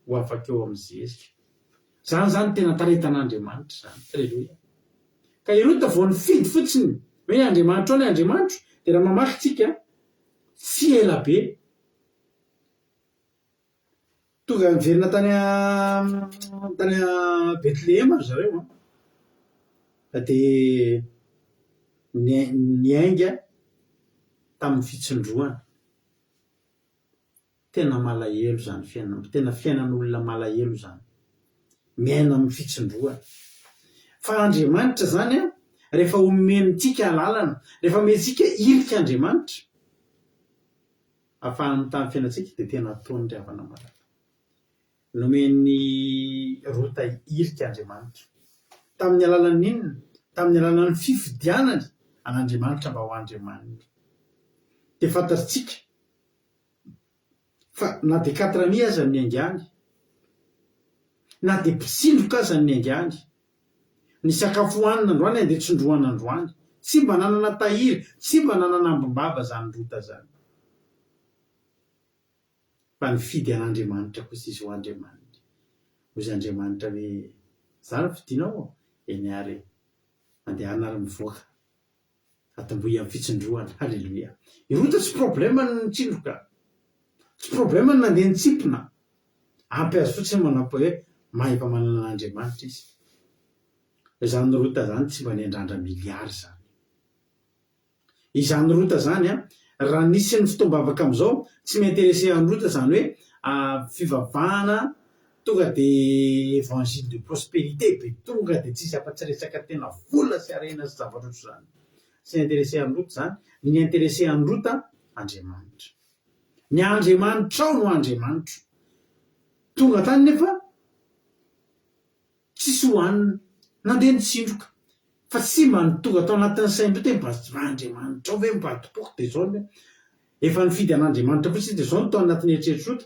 ho afaka eo amin'ny zezika. Zany zany tena talentan'Andriamanitra zany. Aleloia. Ka i Rota vao nifidy fotsiny hoe Andriamanitrao ny Andriamanitro dia raha mamaky tsika tsy ela be Tonga niverina tany tany Betlehema ry zareo an, dia niainga tamin'ny fitsindrohana. Tena malahelo izany fiainana, tena fiainan'olona malahelo izany. Miaina amin'ny fitsindrohana. Fa Andriamanitra izany an, rehefa omentsika alalana, rehefa omentsika irika Andriamanitra, Afahany mitaha ny fiainantsika dia tena ataony ry havana malala. Nomen'i Rota hirika Andriamanitra. Tamin'ny alalan'ny inona? Tamin'ny alalan'ny fifidianany an'Andriamanitra mba ho Andriamaniny. Dia fantatsika fa na dia quatre amis aza no niaingàny, na dia mpitsindroka aza no niaingàny, Ny sakafo hohanina androany andeha tsindrohana androany. Tsy mba nanana tahiry, tsy mba nanana ambim-bava izany Rota izany. Fa nifidy an'Andriamanitra kosa izy ho Andriamaniny. Hoy izy Andriamanitra hoe, Izaho no fidinao? Eny àry e. Mandehana ary mivoaka. Atombohy amin'ny fitsindrohana. Haleloia. I Rota tsy problème ny nitsindroka. Tsy problème ny nandeha nitsimpona. Ampy azy fotsiny manao hoe maha efa manana an'Andriamanitra izy. Izany Rota izany tsy mba niandrandra milliard izany. Izany Rota izany an, raha nisy ny fotoam-bavaka amin'izao, tsy mi-intéresser an'i Rota izany hoe fivavahana Tonga de évangile de prospérité be tonga de tsisy afa-tsy resaka tena vola sy harena sy zavatra ohatr'izany. Tsy ni-intéresser an'i Rota izany. Ny ni-intéresser an'i Rota, Andriamanitra. Ny Andriamanitrao no Andriamanitro. Tonga tany nefa tsisy hohanina. Nandeha nitsindroka. Fa tsy mba ny tonga tao anatin'ny sain-dry hoe mba Andriamanitrao ve mba tompoko dia izao ny efa nifidy an'Andriamanitra fotsiny dia izao no tao anatin'ny eritreritr'i Rota.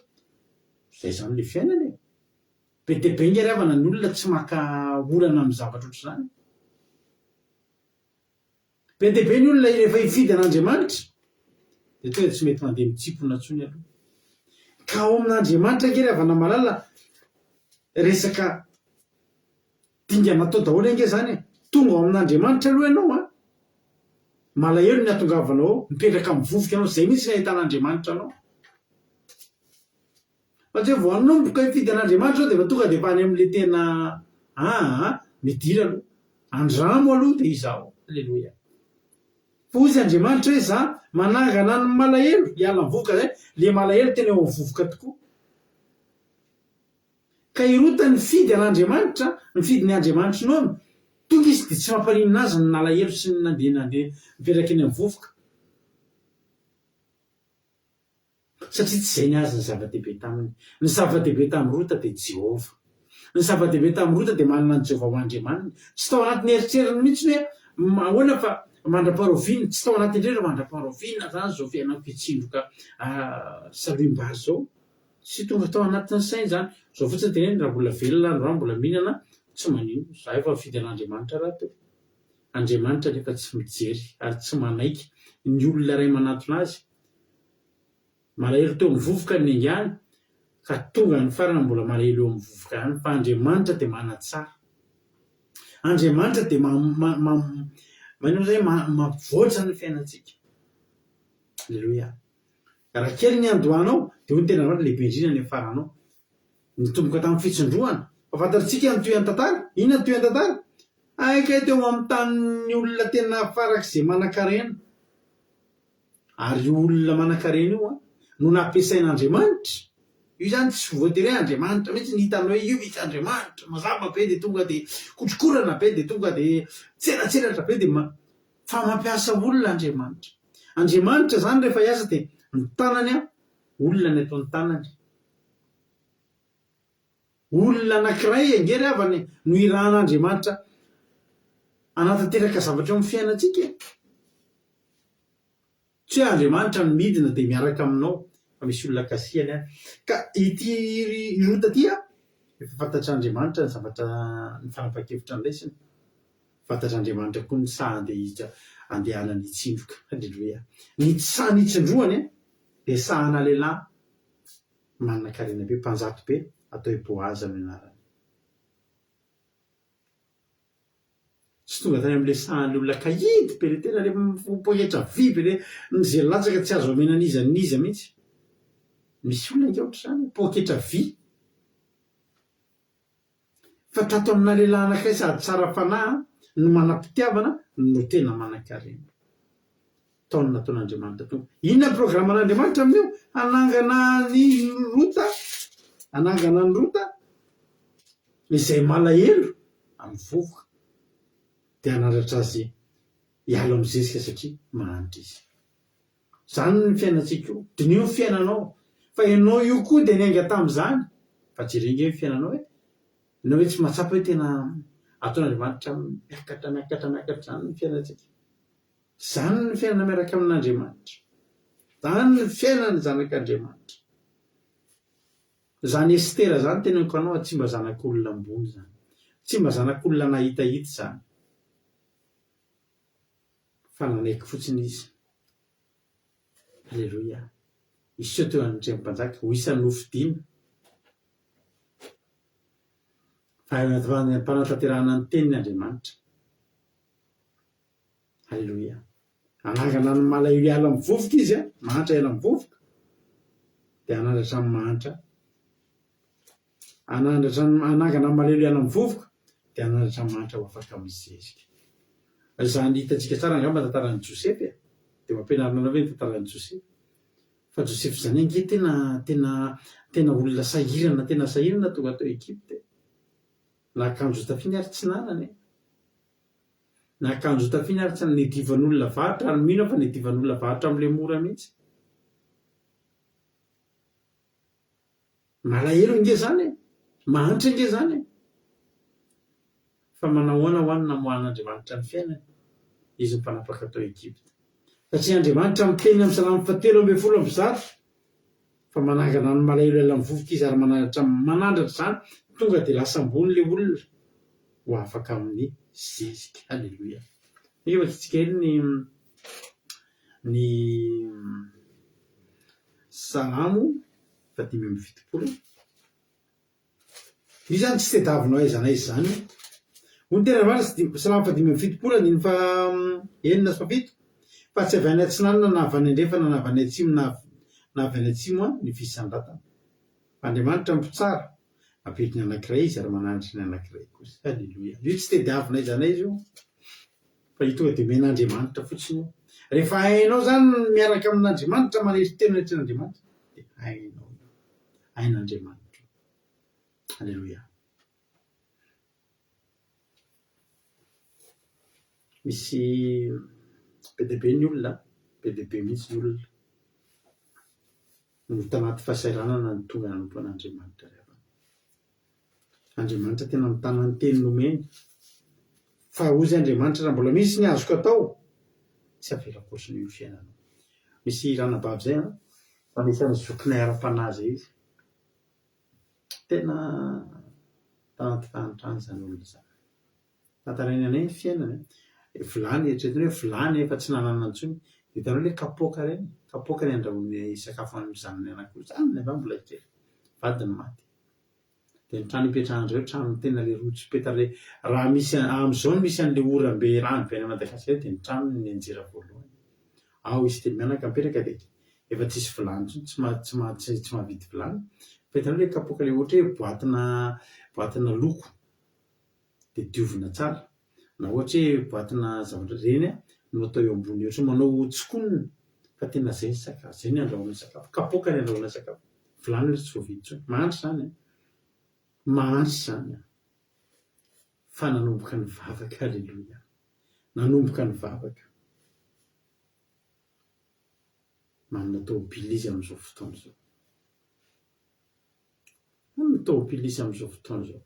Zay zany le fiainana e! Be dia be nge ry havana ny olona tsy maka olana amin'ny zavatra ohatr'izany. Be dia be ny olona rehefa hifidy an'Andriamanitra dia tonga dia tsy mety mandeha mitsimpona intsony aloha. Ka ao amin'Andriamanitra ange ry havana malala resaka dingana atao daholo ange zany e! Tonga ao amin'Andriamanitra aloha ianao an! Malahelo ny hatongavanao ao, mipetraka amin'ny vovoka ianao, zay mihitsy ny ahitan'Andriamanitra anao. Fa tsy hoe vao hanomboka hifidy an'Andriamanitra izao dia efa tonga dia efa any amin'ilay tena aa midira aloha. Andramo aloha dia izaho. Aleloia. Fa hoy izy Andriamanitra hoe za manangana ny malahelo hiala amin'ny vovoka zay, le malahelo tena eo amin'ny vovoka tokoa. Ka i Rota nifidy an'Andriamanitra, nifidy ny Andriamanitr'i Nomy, tonga izy dia tsy mampaninona azy ny nalahelo sy ny nandeha nandeha mipetraka eny amin'ny vovoka. Satria tsy izay ny azy ny zava-dehibe taminy. Ny zava-dehibe tamin'i Rota dia Jehovah. Ny zava-dehibe tamin'i Rota dia manana an'i Jehovah ho Andriamaniny. Tsy tao anatin'ny eritreriny mihitsy ny hoe ahoana fa mandra-paharoviana, tsy tao anatin'ny eritreriny mandra-paharoviana izany izao fiainako hitsindroka salohim-bary izao. Tsy tonga tao anatin'ny sainy izany. Izao fotsiny teneniny, raha mbola velona androany mbola mihinana, tsy maninona. Izaho efa nifidy an'Andriamanitra rahateo. Andriamanitra anefa tsy mijery ary tsy manaiky ny olona iray manantona azy. Malahelo teo amin'ny vovoka ny niaingàny ka tonga ny farany mbola malahelo eo amin'ny vovoka ihany fa Andriamanitra dia manatsara. Andriamanitra dia ma-ma-ma-manao izay mampivoatra ny fiainantsika. Aleloia. Raha kely ny andohanao dia hoy ny tena Andriamanitra lehibe indrindra ny hiafaranao. Nitomboka tamin'ny fitsindrohana. Fa fantatsika ny tohin'ny tantara. Inona ny tohin'ny tantara? Hay kay teo amin'ny tanin'ny olona tena farak'izay manankarena. Ary io olona manankarena io no nampiasain'Andriamanitra. Io izany tsy voatery hoe Andriamanitra mihitsy no hitany hoe io misy Andriamanitra. Mazava be dia tonga dia kotrokorana be dia tonga dia tseratseratra be dia fa mampiasa olona Andriamanitra. Andriamanitra izany rehefa hiasa dia ny tanany olona ny ataon'ny tanany. Olona anankiray ange ry havana e, no irahan'Andriamanitra hanatanteraka zavatra eo amin'ny fiainantsika e. Tsy hoe Andriamanitra no midina dia miaraka aminao fa misy olona kasihany any. Ka ity Rota ity an, efa fantatr'Andriamanitra ny zavatra, ny fanapahan-kevitra noraisiny. Fantatr'Andriamanitra koa ny saha andeha andehanany hitsindroka. Haleloia. Ny saha nitsindrohany dia sahana lehilahy manankarena be, mpanjato be, atao hoe Boaza no anarany. Tsy tonga tany amin'ilay sahan'ilay olona kahidy be, ilay tena ilay poketra vy be, ilay izay latsaka tsy azo omena an'iza n'iza mihitsy. Misy olona ange ohatr'izany, poketra vy. Fa tato amina lehilahy anankiray sady tsara fanahy no manam-pitiavana no tena manankarena. Tao no nataon'Andriamanitra Tompo. Inona ny programan'Andriamanitra amin'io? Hanangana an'i Rota, hanangana an'i Rota izay malahelo amin'ny vovoka, dia hanandratra azy hiala amin'ny zezika satria mahantra izy. Izany ny fiainantsika io. Diniho ny fiainanao. Fa ianao io koa dia niainga tamin'izany. Fa jereo ange ny fiainanao e. Ianao ve tsy mahatsapa hoe tena ataon'Andriamanitra miakatra, miakatra, miakatra izany ny fiainantsika? Izany ny fiainana miaraka amin'Andriamanitra. Izany ny fiainan'ny zanak'Andriamanitra. Izany Estera izany teneniko anao tsy mba zanak'olona ambony izany. Tsy mba zanak'olona nahitahita izany. Fa nanaiky fotsiny izy. Aleloia. Hiseho teo anatrehan'ny mpanjaka, ho isan'ny nofidina. Fa mpanatanterahana ny teniny Andriamanitra. Aleloia. Hanangana ny malahelo hiala amin'ny vovoka izy, mahantra hiala amin'ny vovoka, dia hanandratra ny mahantra. Hanandratra ny, hanangana ny malahelo hiala amin'ny vovoka, dia hanandratra ny mahantra ho afaka amin'ny zezika. Izany hitantsika tsara angamba ny tantaran'i Josefa e. Dia ho ampianarina anao ve ny tantaran'i Josefa? Fa Josefa izany ange tena, tena, tena olona sahirana, tena sahirana tonga tao Egypta e. Na akanjo hotafiany ary tsy nanana e. Na akanjo hotafiana ary tsy nidivan'olona varotra ary mino aho fa nidivan'olona varotra amin'ilay mora mihitsy. Malahelo ange izany e! Mahantra ange izany e! Fa manahoana ho any namoahan'Andriamanitra ny fiainany? Izy no mpanapaka tao Egypta. Satria Andriamanitra miteny amin'ny Salamo fahatelo 112 fa manangana ny malahelo hiala amin'ny vovoka izy ary manandratra manandratra izany tonga dia lasa ambony ilay olona ho afaka amin'ny zezika. Aleloia. Ange vakintsika kely ny ny Salamo faha-75. Io izany tsy tediavinao aiza n'aiza izany io. Hoy ny teny avaratra, Salamo faha-75 andininy faha-6 sy faha-7, Fa tsy avy any atsinanana na avy any andrefana na avy any atsimo na na avy any atsimo ny fisandratana. Fa Andriamanitra no mpitsara, mampiditra ny anankiray Izy ary mananatra ny anankiray kosa. Aleloia. Io tsy tediavina aiza n'aiza io, fa io tonga dia omen'Andriamanitra fotsiny io. Rehefa hainao izany ny miaraka amin'Andriamanitra, manery tena eo anatrehan'Andriamanitra, dia hainao io. Hain'Andriamanitra io. Aleloia. Misy be dia be ny olona, be dia be mihitsy ny olona. No tanaty fahasahiranana no tonga nanompo an'Andriamanitra ry havana. Andriamanitra tena mitana ny teny nomeny. Fa hozy Andriamanitra raha mbola misy ny azoko atao, tsy avelako ohatran'io ny fiainanao. Misy ranabavy izay an, anisan'ny zokinay ara-panahy izay izy. Tena tanaty fahantrana izany olona izany. Tantarainy anay ny fiainany an. Vilany, eritreretina hoe vilany efa tsy nanana intsony. Dia hitanao ilay kapoaka ireny, kapoaka ny andrahoiny sakafo an'ny zanany anankiroa. Zanany angamba mbola kely, vadiny maty. Dia ny trano ipetrahan-dry zareo, trano tena ilay rotsopeta ilay, raha misy, amin'izao no misy an'ilay oram-be rano be any Madagasikara dia ny tranony no nianjera voalohany. Ao izy telo mianaka mipetraka dia efa tsisy vilany intsony, tsy maha, tsy maha, tsy mahavidy vilany. Fa hitanao ilay kapoaka ilay ohatra hoe boatina, boatina loko. dia diovina tsara, na ohatra hoe boatina zavatra ireny no atao eo ambony ohatra hoe manao tsikonina fa tena zay ny sakafo, zay ny andrahoana sakafo, kapoaka ny andrahoana sakafo, vilany aloha tsy voavidy intsony, mahantra izany an, mahantra izany an, fa nanomboka nivavaka, aleloia, nanomboka nivavaka, manana tômôbila izy amin'izao fotoana izao. Hono ny tômôbila izy amin'izao fotoana izao.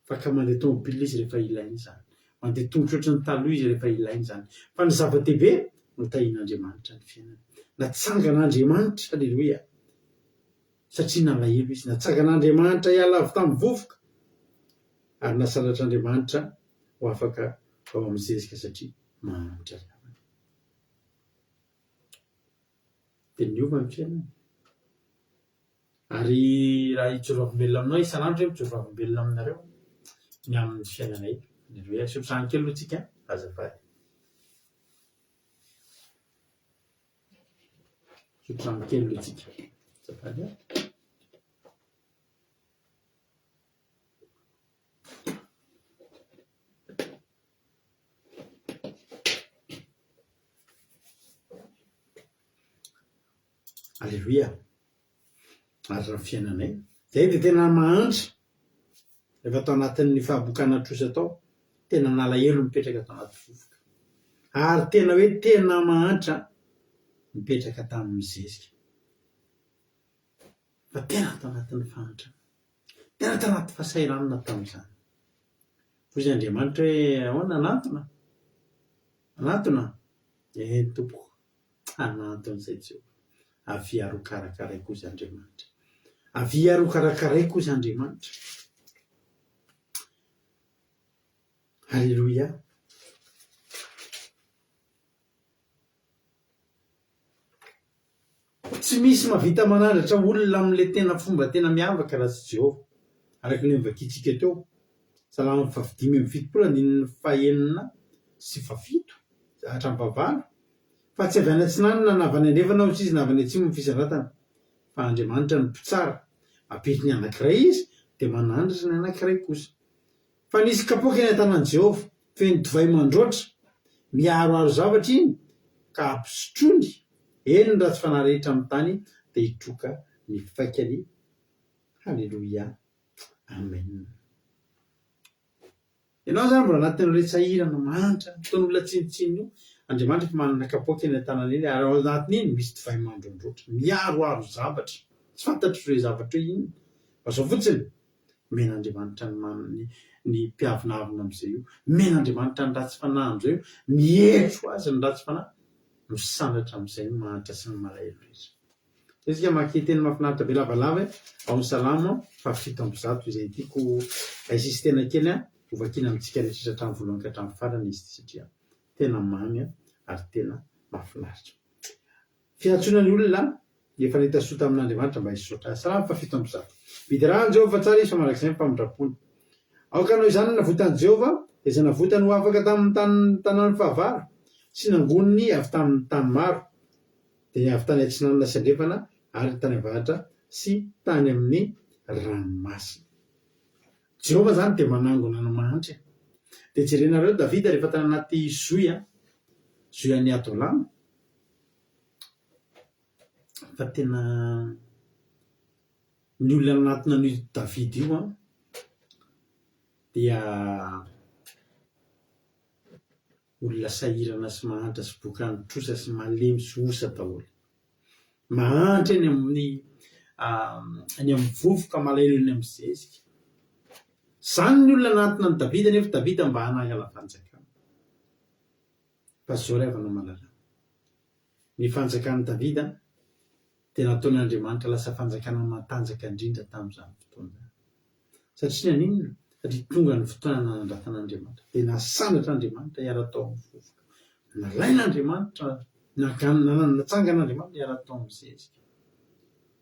Afaka mandeha tômôbila izy rehefa ilainy izany. Mandeha tongotra ohatry ny taloha izy rehefa ilainy izany. Fa ny zava-dehibe, notahian'Andriamanitra ny fiainany. Natsangan'Andriamanitra, aleloia! Satria nalahelo izy. Natsangan'Andriamanitra hiala avy tamin'ny vovoka, ary nasandratr'Andriamanitra ho afaka ao amin'ny zezika satria mahantra ry havana. Dia niova ny fiainany. Ary raha hijoro vavolombelona aminao isan'andro ve mijoro vavolombelona aminareo ny amin'ny fiainanay? Aleloia. Hisotro rano kely aloha tsika azafady. Hisotro rano kely aloha tsika azafady a. Aleloia. Ary raha ny fiainanay. Izay dia tena mahantra. Rehefa tao anatin'ny fahabokana trosa tao, tena nalahelo nipetraka tao anaty vovoka. Ary tena hoe tena mahantra nipetraka tamin'ny zezika. Fa tena tao anatin'ny fahantrana. Tena tao anaty fahasahiranana tamin'izany. Hoy izy Andriamanitra hoe ahoana hanantona? Hanantona? Eny tompoko. Hanantona izay Jehovah. Avia ary hokarakaraiko hozy Andriamanitra. Avia ary hokarakaraiko hozy Andriamanitra. Alléluia. Tsy misy mahavita manandratra olona amin'ilay tena fomba tena miavaka raha tsy Jehovah, araka ilay novakintsika teo. Salamo fahadimy amby fitopolo andininy fahenina sy fahafito hatramin'ny fahavalo, Fa tsy avy any atsinanana na avy any andrefana hoy izy na avy any atsimo ny fisandratana, fa Andriamanitra no mpitsara, mampety ny anankiray Izy, dia manandratra ny anankiray kosa. Fa nisy kapoaka eny an-tanan'i Jehovah, feno divay mandroatra, miharoharo zavatra iny, ka ampisotroiny, eny ny ratsy fanahy rehetra amin'ny tany dia hitroka ny faikany. Haleloia. Amen. Ianao izany mbola anatin'ireo sahirana mahantra, ataon'olona tsinontsinona io, Andriamanitra efa manana kapoaka eny an-tanany eny, ary ao anatin'iny misy divay mandroandroatra, miharoharo zavatra, tsy fantatro ireo zavatra hoe inona, fa izao fotsiny, omen'Andriamanitra ny ny ny mpiavonavona amin'izay io, omen'Andriamanitra ny ratsy fanahy amin'izay io, mietry ho azy ny ratsy fanahy, misandratra amin'izay ny mahantra sy ny malahelo rehetra. Zay tsika mamaky teny mahafinaritra be lavalava e, ao amin'ny Salamo faha 107 izay tiako insistena kely an, ho vakiana amintsika rehetra hatramin'ny voalohany ka hatramin'ny farany izy ity satria tena mamy ary tena mahafinaritra. Fiantsoana ny olona efa nahita soa tamin'Andriamanitra mba hisaotra azy. Salamo faha 107. Miderà an'i Jehovah fa tsara izy fa mandrakizay ny famindrampony. Aoka hanao izany ny navotan'i Jehovah, dia izay navotany ho afaka tamin'ny tanan'ny fahavalo sy nangoniny avy tamin'ny tany maro. dia ny avy tany atsinanana sy andrefana ary tany avaratra sy tany amin'ny ranomasina. Jehovah izany dia manangona ny mahantra e. Dia jerenareo Davida rehefa tany anaty zohy an, zohy an'i Adolama, fa tena ny olona nanatona an'io Davida io an, dia Olona sahirana sy mahantra sy bokan'ny trosa sy malemy sy osa daholo. Mahantra eny amin'ny. Any amin'ny vovoka, malahelo eny amin'ny zezika. Izany ny olona nanantona an'i Davida nefa Davida mba hanangana fanjakana. Fa izao ry havana malala, ny fanjakan'i Davida dia nataon'Andriamanitra lasa fanjakana matanjaka indrindra tamin'izany fotoana izany. Satria naninona? Satria tonga ny fotoana nanandratan'Andriamanitra. Dia nasandratr'Andriamanitra hiara-tao amin'ny vovoka. Nalain'Andriamanitra, natsangan'Andriamanitra hiara-tao amin'ny zezika.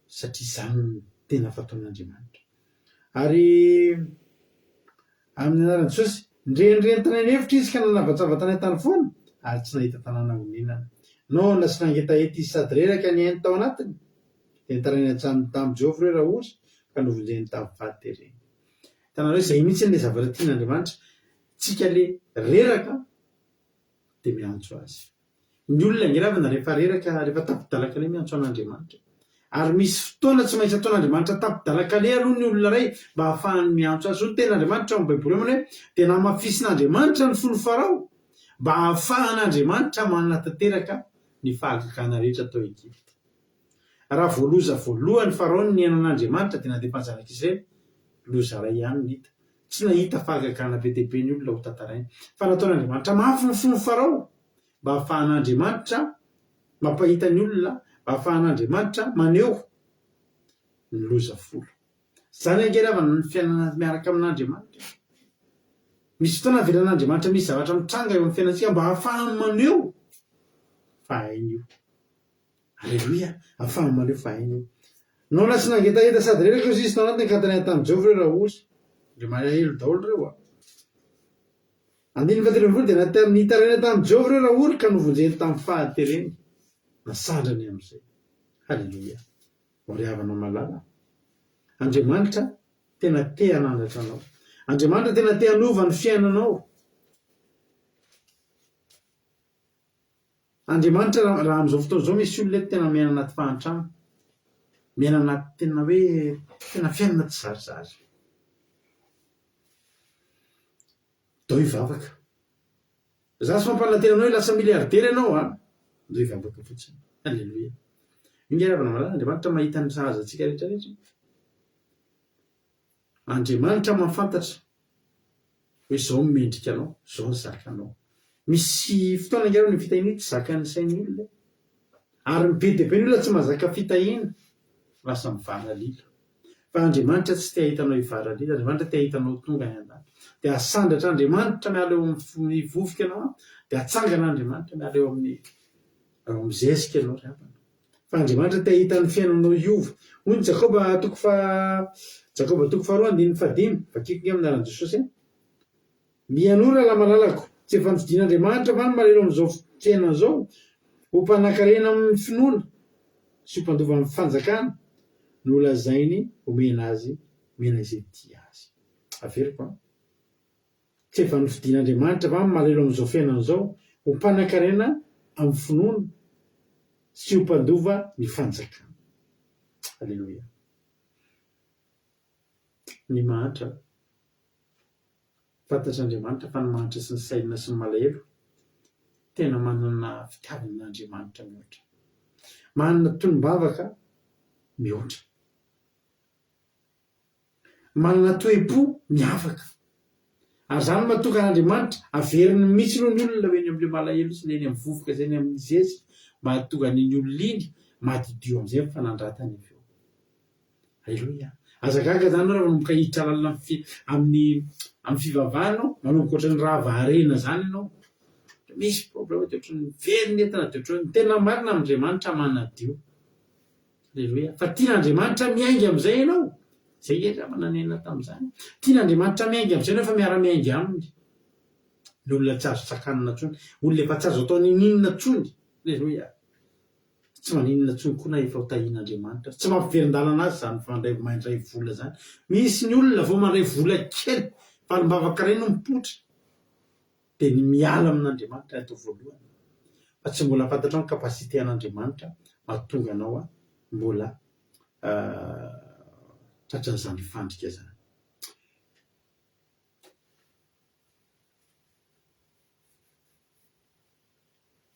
Satria izany no tena fataon'Andriamanitra. Ary amin'ny anaran'i Jesosy, nirenireny tany an'efitra izy ka nanavatsava tany an-tany foana, ary tsy nahita tanàna honenana. Noana sy nangetaheta izy sady reraka ny ainy tao anatiny. Dia nitaraina hatrany tamin'i Jehovah ireo raha ory, ka novonjeny tamin'ny fahatereny. Hitanareo, izay mihitsy ilay zavatra tian'Andriamanitra. Tsika le reraka dia miantso Azy. Ny olona ange ravina rehefa reraka, rehefa tapi-dalan-kaleha miantso an'Andriamanitra. Ary misy fotoana tsy maintsy ataon'Andriamanitra tapi-dalan-kaleha aloha ny olona iray mba hahafahany miantso Azy. Hoy ny tenin'Andriamanitra ao amin'ny Baiboly ao manao hoe, Dia namafisin'Andriamanitra ny fon'i Farao mba hahafahan'Andriamanitra manatanteraka ny fahagagana rehetra tao Egypta. Raha vao loza voalohany Farao ny nihaino an'Andriamanitra dia nandefa ny zanak'Israely, loza iray ihany no hita. Tsy nahita fahagagana be dia be ny olona ho tantaraina. Fa nataon'Andriamanitra mafy ny fon'i Farao mba hahafahan'Andriamanitra mampahita ny olona, mba hahafahan'Andriamanitra maneho ny loza folo. Izany ange ry havana ny fiainana miaraka amin'Andriamanitra e. Misy fotoana avelan'Andriamanitra misy zavatra mitranga eo amin'ny fiainantsika mba hahafahany maneho fa hainy io. Aleloia! Afaho maneho fa hainy io. Noana sy nangetaheta sady reraka io sisa tao anatiny ka nitaraina tamin'i Jehovah ireo raha ory. Ndry malahelo daholo ireo a! Andininy fahatelo ambin'ny folo dia nata- nitaraina tamin'i Jehovah ireo raha ory ka novonjeny tamin'ny fahatereny. Nasandrany amin'izay. Haleloia! O ry havana malala, Andriamanitra tena te hanandratra anao. Andriamanitra tena te hanova ny fiainanao. Andriamanitra raha raha amin'izao fotoana izao misy olona eto tena miaina anaty fahantrana, miaina anaty tena hoe tena fiainana tsy zarizary. Ndao hivavaka. Za tsy mampanantena anao hoe lasa milliardaire ianao an! Ndao hivavaka fotsiny. Alléluia. Io nge ravana malala, Andriamanitra mahita ny sahaza antsika rehetra rehetra. Andriamanitra mahafantatra hoe izao no mendrika anao, izao no zakanao. Misy fotoana ange ny fitahiana io tsy zakan'ny sain'ny olona e. Ary ny be dia be ny olona tsy mahazaka fitahiana, lasa mivaralila. Fa Andriamanitra tsy te hahita anao hivaralila, Andriamanitra te hahita anao tonga any an-danitra. Dia asandratr'Andriamanitra miala eo amin'ny vovoka ianao, dia atsangan'Andriamanitra miala eo amin'ny eo amin'ny zezika ianao ry havana. Fa Andriamanitra te hahita ny fiainanao hiova. Hoy ny Jakoba toko faha Jakoba toko faharoa andininy fahadimy, vakiko nge amin'ny anaran'i Jesosy e. Mihainoa rahalahy malalako, tsy efa nofidin'Andriamanitra va ny malahelo amin'izao fiainana izao ho mpanankarena amin'ny finoana sy ho mpandova ny fanjakana nolazainy homena azy omena izay tia azy. Averiko an. Tsy efa nofidin'Andriamanitra va ny malahelo amin'izao fiainana izao ho mpanankarena amin'ny finoana sy ho mpandova ny fanjakana? Aleloia. Ny mahantra. Fantatr'Andriamanitra fa ny mahantra sy ny sahirana sy ny malahelo tena manana fitiavana an'Andriamanitra mihoatra. Manana tonom-bavaka mihoatra. Manana toe-po miavaka. Ary izany no mahatonga an'Andriamanitra averiny mihitsy aloha ny olona ho eny amin'ilay malahelo sy ilay eny amin'ny vovoka sy eny amin'ny zezika mba hahatonga an'iny olona iny madiodio amin'izay ny fanandratany avy eo. Aleloia. Aza gaga izany raha manomboka hiditra lalina amin'ny fi- amin'ny amin'ny fivavahana ianao, manomboka ohatran'ny rava harena izany ianao. Misy problème dia ohatran'ny very ny entana dia ohatran'ny tena marina Andriamanitra manadio. Aleloia. Fa tian'Andriamanitra miainga amin'izay ianao. Izay nge angamba nanenina tamin'izany. Tian'Andriamanitra miainga amin'izay ianao fa miara-miainga aminy. Ny olona tsy azo tsakanina intsony. Olona efa tsy azo atao ninoninona intsony. Aleloia. Tsy maninona intsony koa na efa ho tahian'Andriamanitra. Tsy mampiverin-dalana azy izany fandray mandray vola izany. Misy ny olona vao mandray vola kely, valim-bavaka iray no mipoitra. dia ny miala amin'Andriamanitra ny atao voalohany fa tsy mbola fantatrao ny capacité an'Andriamanitra mahatonga anao mbola tratran'izany fandrika izany.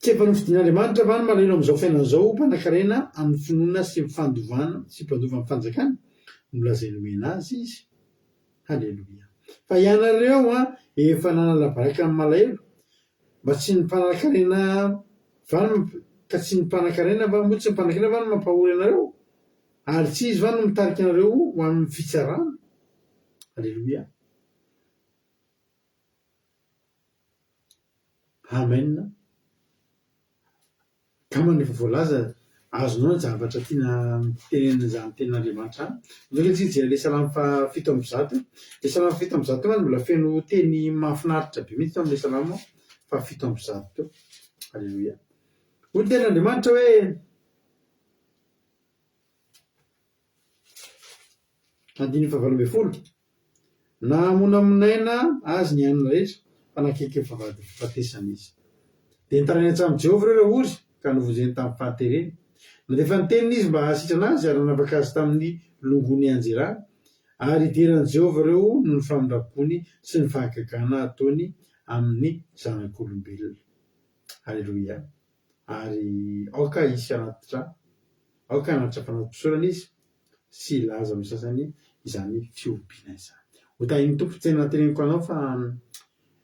Tsy efa nofidin'Andriamanitra va ny malahelo amin'izao fiainana izao ho mpanankarena amin'ny finoana sy fandovana sy mpandova ny fanjakana? Nolazainy omena azy izy. Haleloia. Fa ianareo an, efa nanala baraka ny malahelo, mba tsy ny mpanankarena va no, ka tsy ny mpanankarena va, moa tsy ny mpanankarena va no mampahory anareo? Ary tsy izy va no mitarika anareo ho amin'ny fitsarana? Haleloia. Amen. Angambany efa voalaza, azonao ny zavatra tiana tenenina izany tenin'Andriamanitra izany. Andeha aloha tsika hijery ilay salamo faha 107. Ilay salamo faha 107 teo mantsy mbola feno teny mahafinaritra be mihitsy tao amin'ilay salamo faha 107 teo. Aleloia. Hoy ny tenin'Andriamanitra hoe, Andininy fahavalo ambin'ny folo, Nahamonamonaina azy ny hanina rehetra, fa nanakaiky ny fahafatesana izy. Dia nitaraina tamin'i Jehovah ireo raha ory, ka novonjeny tamin'ny fahatereny. Nandefa ny teniny izy mba hahasitrana azy ary nanafaka azy tamin'ny longony nianjerany. Ary hidera an'i Jehovah ireo noho ny famindram-pony sy ny fahagagana ataony amin'ny zanak'olombelona. Haleloia! Ary aoka hisy hanatitra, aoka hanatitra fanati-pisaorana izy sy hilaza amin'ny sasany izany fihobiana izany. Ho tahin'ny Tompo, tena teneniko anao fa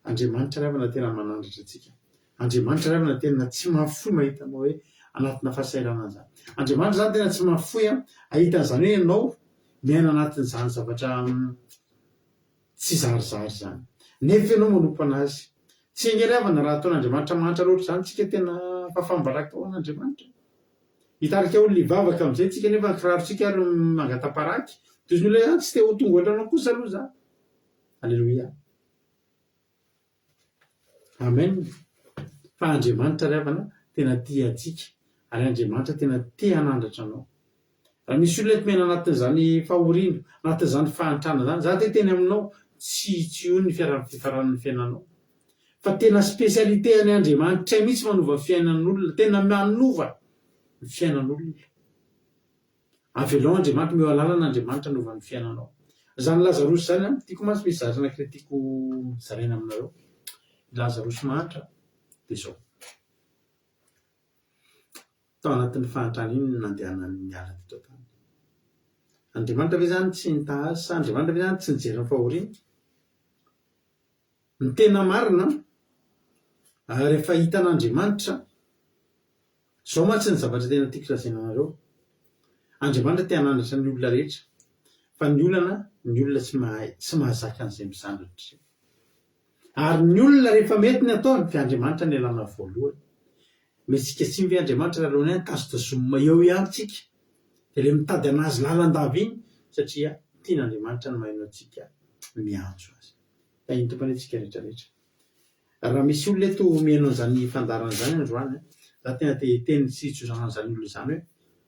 Andriamanitra ry havana tena manandratra antsika. Andriamanitra ry havana tena tsy mahafoy mahita anao hoe anatina fahasahiranana izany. Andriamanitra izany tena tsy mahafoy hahita an'izany hoe ianao miaina anatin'izany zavatra tsy zarizary izany. Nefa ianao manompo an'Azy. Tsy enga ry havana raha ataon'Andriamanitra mahantra loatra izany tsika tena fafam-baraka ho an'Andriamanitra. Hitarika olona hivavaka amin'izay tsika nefa ny kirarontsika ary mangata-paraky. Toy ny olona hoe tsy te ho tonga ohatranao kosa aloha za. Aleloia. Amen. Fa Andriamanitra ry havana tena tia antsika ary Andriamanitra tena te hanandratra anao. Raha misy olona eto miaina anatin'izany fahoriana, anatin'izany fahantrana izany, za te hiteny aminao, tsy tsy io ny fifaran'ny fiainanao. Fa tena spécialité an'i Andriamanitray mihitsy manova fiainan'olona, tena manova ny fiainan'olona. Avelao Andriamanitra, omeo alalana Andriamanitra hanova ny fiainanao. Izany Lazarosy izany an, tiako mantsy misy zavatra anankiray tiako zaraina aminareo. I Lazarosy mahantra dia izao. Tao anatin'ny fahantrana iny no nandehanany niala teto an-tany. Andriamanitra ve izany tsy nitaha azy sa Andriamanitra ve izany tsy nijery ny fahoriany? Ny tena marina, rehefa hitan'Andriamanitra, izao mantsy ny zavatra tena tiako lazaina anareo, Andriamanitra te hanandratra ny olona rehetra, fa ny olana, ny olona tsy mahay, tsy mahazaka an'izay misandratra izay. Ary ny olona rehefa mety ny ataony dia Andriamanitra no ialana voalohany. Omentsika tsiny ve Andriamanitra raha aleony ihany tazotazomina eo ihany tsika dia ilay mitady an'azy lalandava iny satria tian'Andriamanitra ny maheno antsika miantso azy. Tahin'ny Tompo anie tsika rehetra rehetra. Raha misy olona eto mihaino an'izany fandaharana izany androany an, za tena te hiteny sy hitsodrano an'izany olona izany hoe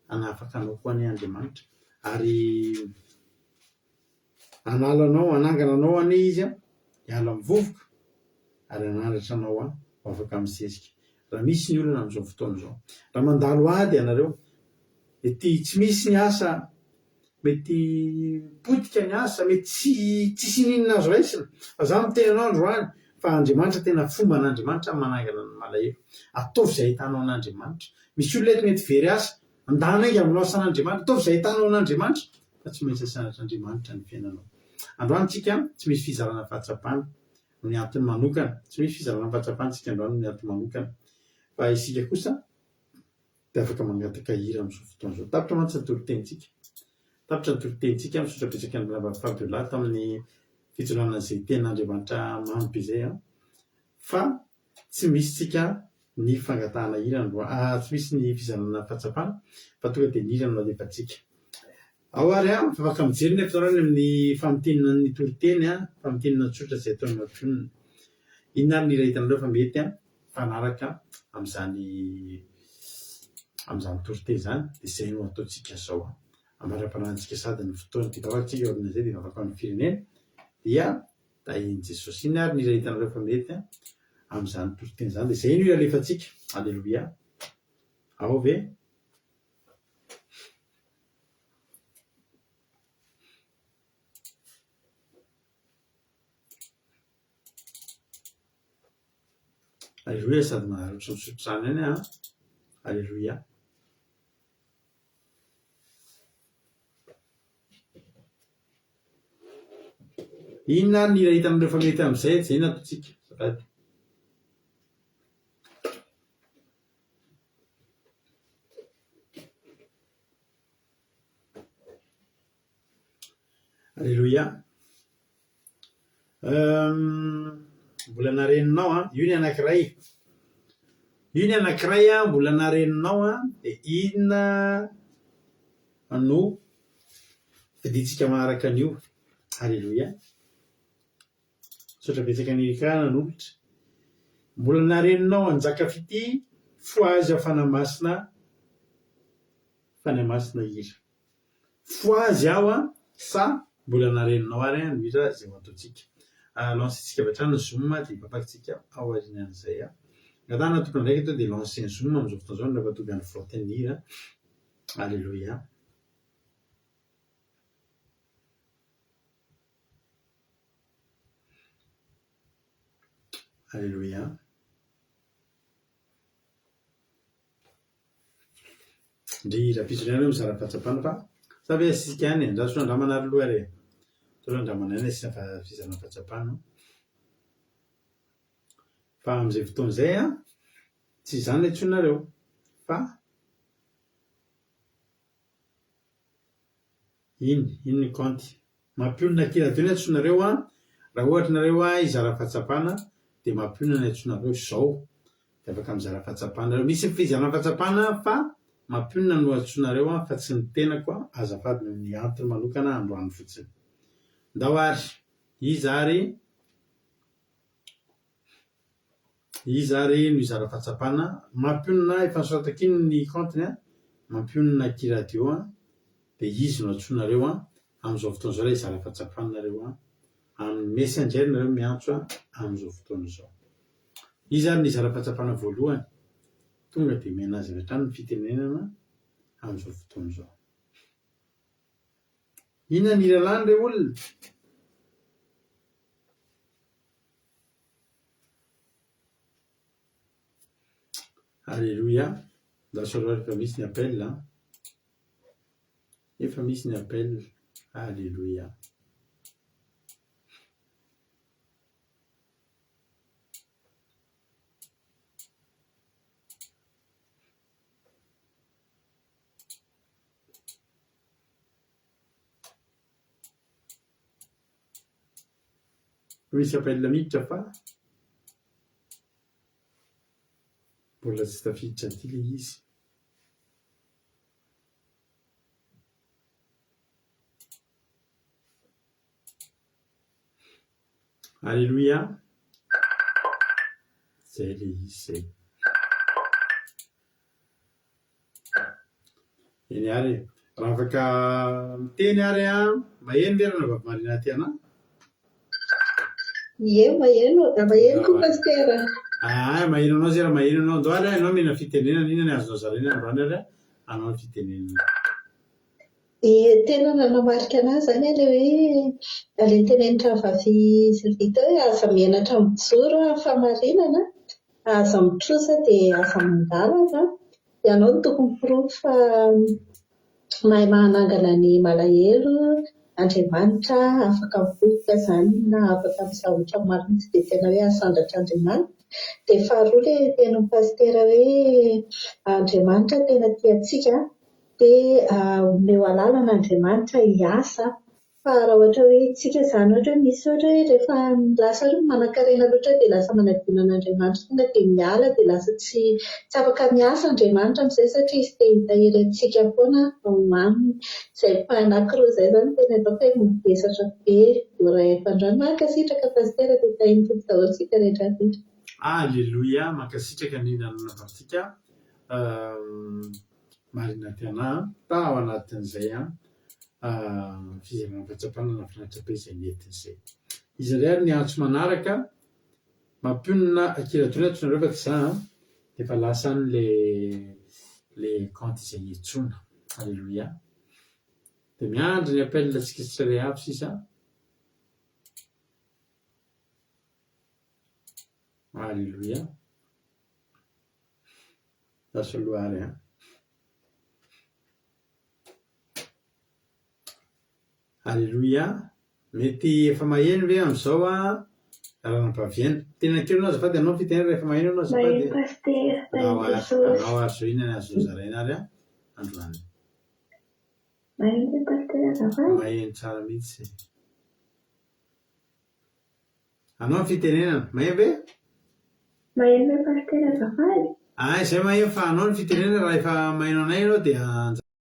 hanafaka anao koa anie Andriamanitra ary Hanala anao, hanangana anao anie Izy an, hiala amin'ny vovoka, ary hanandratra anao an, ho afaka amin'ny zezika. Raha misy ny olana amin'izao fotoana izao, raha mandalo ady ianareo, mety tsy misy ny asa, mety potika ny asa, mety tsy tsisy ininona azo raisina, fa za miteny anao androany fa Andriamanitra tena fomban'Andriamanitra ny manangana ny malahelo. Ataovy izay ahitanao an'Andriamanitra. Misy olona eto mety very asa, Andana ainga aminao asan'Andriamanitra, ataovy izay ahitanao an'Andriamanitra fa tsy maintsy asanatr'Andriamanitra ny fiainanao. Androany tsika tsy misy fizarana fahatsapana noho ny antony manokana, tsy misy fizarana fahatsapana tsika androany noho ny antony manokana fa isika kosa dia afaka mangataka hira amin'izao fotoana izao. Tapitra mantsy ny toritenintsika. Tapitra ny toritenintsika, misaotra betsaka an'i Ranabavy Fabiola tamin'ny fitondrana an'izay tenin'Andriamanitra mamy be izay an. Fa Tsy misy tsika ny fangatahana hira androany, ah tsy misy ny fizarana fahatsapana fa tonga dia ny hira no alefantsika. Ao ary an, afaka mijery nefa nareo any amin'ny famintinana ny toriteny an, famintinana tsotra izay ataon'i Mampionona. Inona ary ny hira hitanareo fa mety an, mifanaraka amin'izany amin'izany toriteny izany dia izay no ataontsika izao an. Ambara-pananantsika sady ny fotoana dia hivavaka tsika aorian'izay dia hivavaka ho an'ny firenena dia Tahin'i Jesosy. Inona ary ny hira hitanareo fa mety amin'izany toriteny izany? Dia izay no hira alefantsika. Aleloia. Ao ve? Aleloia sady maharitra misotro rano ihany aho an. Aleloia. Inona ary ny hira hitanareo fa mety amin'izay? Izay no ataontsika. Azafady. Aleloia. Mbola nareninao an, io ny anankiray. Io ny anankiray an, mbola nareninao an, dia inona no fidintsika manaraka an'io? Aleloia. Misaotra betsaka an'i Erika nanolotra. Mbola nareninao hanjaka fitia, fohaza Fanahy Masina, Fanahy Masina hira. Fohazy aho an sa mbola nareninao ary an ny hira izay ho ataontsika. Lancer-tsika avy hatrany ny zoom dia hivavaka-tsika ao aorianan'izay an. Angatahana tompon'andraikitra dia lancer ny zoom amin'izao fotoana izao rehefa tonga ny vote ny hira. Alléluia. Alléluia. Ndry rahampitso indray nareo mizara fahatsapana fa sa ve asisika ihany e? Andraso andramana ary aloha ary e! Atao andramana ihany asiana fizarana fahatsapana fa amin'izay fotoana izay an, tsy izany ilay antsoinareo fa Iny, iny ny kaonty. Mampionona aky radio ny antsoinareo an, raha ohatra nareo an hizara fahatsapana dia mampionona ny antsoinareo izao dia afaka mizara fahatsapana nareo. Misy ny fizarana fahatsapana fa mampionona no antsoinareo an fa tsy ny tenako an, azafady noho ny antony manokana androany fotsiny. Ndao ary, iza ary? Iza ary no hizara fahatsapana? Mampionona efa nosoratako iny ny compte-ny an, mampionona aky radio an, dia izy no antsoinareo an, amin'izao fotoana izao ilay hizara fahatsapana nareo an, amin'ny messenger nareo miantso an, amin'izao fotoana izao. Iza ary no hizara fahatsapana voalohany? Tonga dia omena azy avy hatrany ny fitenenana amin'izao fotoana izao. Inona ny hira lany re olona? Alléluia, lasa aloha efa misy ny appel an, efa misy ny appel, Alléluia. Misy appel miditra fa mbola tsy tafiditra aty le izy. Alléluia. Zay le izy zay. Eny ary e. Raha afaka miteny ary an, maheno ve Ranabavy Marina Tiana? Ie, maheno, maheno koa Pasitera. Aa, maheno anao zay raha maheno anao. Andao ary an, ianao omena fitenenana, inona ny azonao zaraina androany ary an, anao ny fitenenana. Ie, tena nanamarika an'ahy izany ilay hoe, ilay tenenin'i Rahavavy Sylvie teo hoe aza menatra mijoro amin'ny fahamarinana, aza mitrosa dia aza mangalatra. Ianao no tokony porofo fa mahay manangana ny malahelo Andriamanitra, afaka mivovoka izany na afaka mizahotra maro mihitsy dia tena hoe asandratr'Andriamanitra. Dia faharoa ilay tenin'i Pasitera hoe Andriamanitra tena tia antsika dia omeo alalana Andriamanitra hiasa fa raha ohatra hoe tsika izany ohatra hoe misy ohatra hoe rehefa lasa ohatra hoe manankarena loatra dia lasa manadino an'Andriamanitra tonga dia miala dia lasa tsy tsy afaka miasa Andriamanitra amin'izay satria izy te hitahiry antsika foana ao aminy. Izay point anankiroa izay izany no tena hitako hoe mavesatra be voaray eto androany. Mankasitraka Pasitera dia tahin'ny Tompo daholo isika rehetra rehetra. Aleloia, mankasitraka indrindra ananavavintsika Marina Tiana a! Tao anatin'izay an, fizarana fahatsapana nahafinaritra be izay nentiny izay. Iza indray ary ny antso manaraka? Mampionona akia-dry antso nareo fa tsy za an! Dia efa lasa any le le compte izay niantsoana. Alléluia. Dia miandry ny appel tsika tsirairay avy sisa. Alléluia. Rasoloa ary an. Aleloia. Mety efa maheno ve amin'izao an Ranabavy Aina? Tena kely anao azafady anao ny fitenenana rehefa maheno ianao azafady. Maheno Pasitera, Anao Tahin'i ary, Jesosy. anao ary zohina ny azo zaraina ary an androany. Maheno ve Pasitera azafady? Maheno tsara mihitsy. Anao ny fitenenana. Maheno ve? Maheno ve Pasitera azafady? Ay, izay maheno fa anao ny fitenenana raha efa maheno anay ianao dia anjara.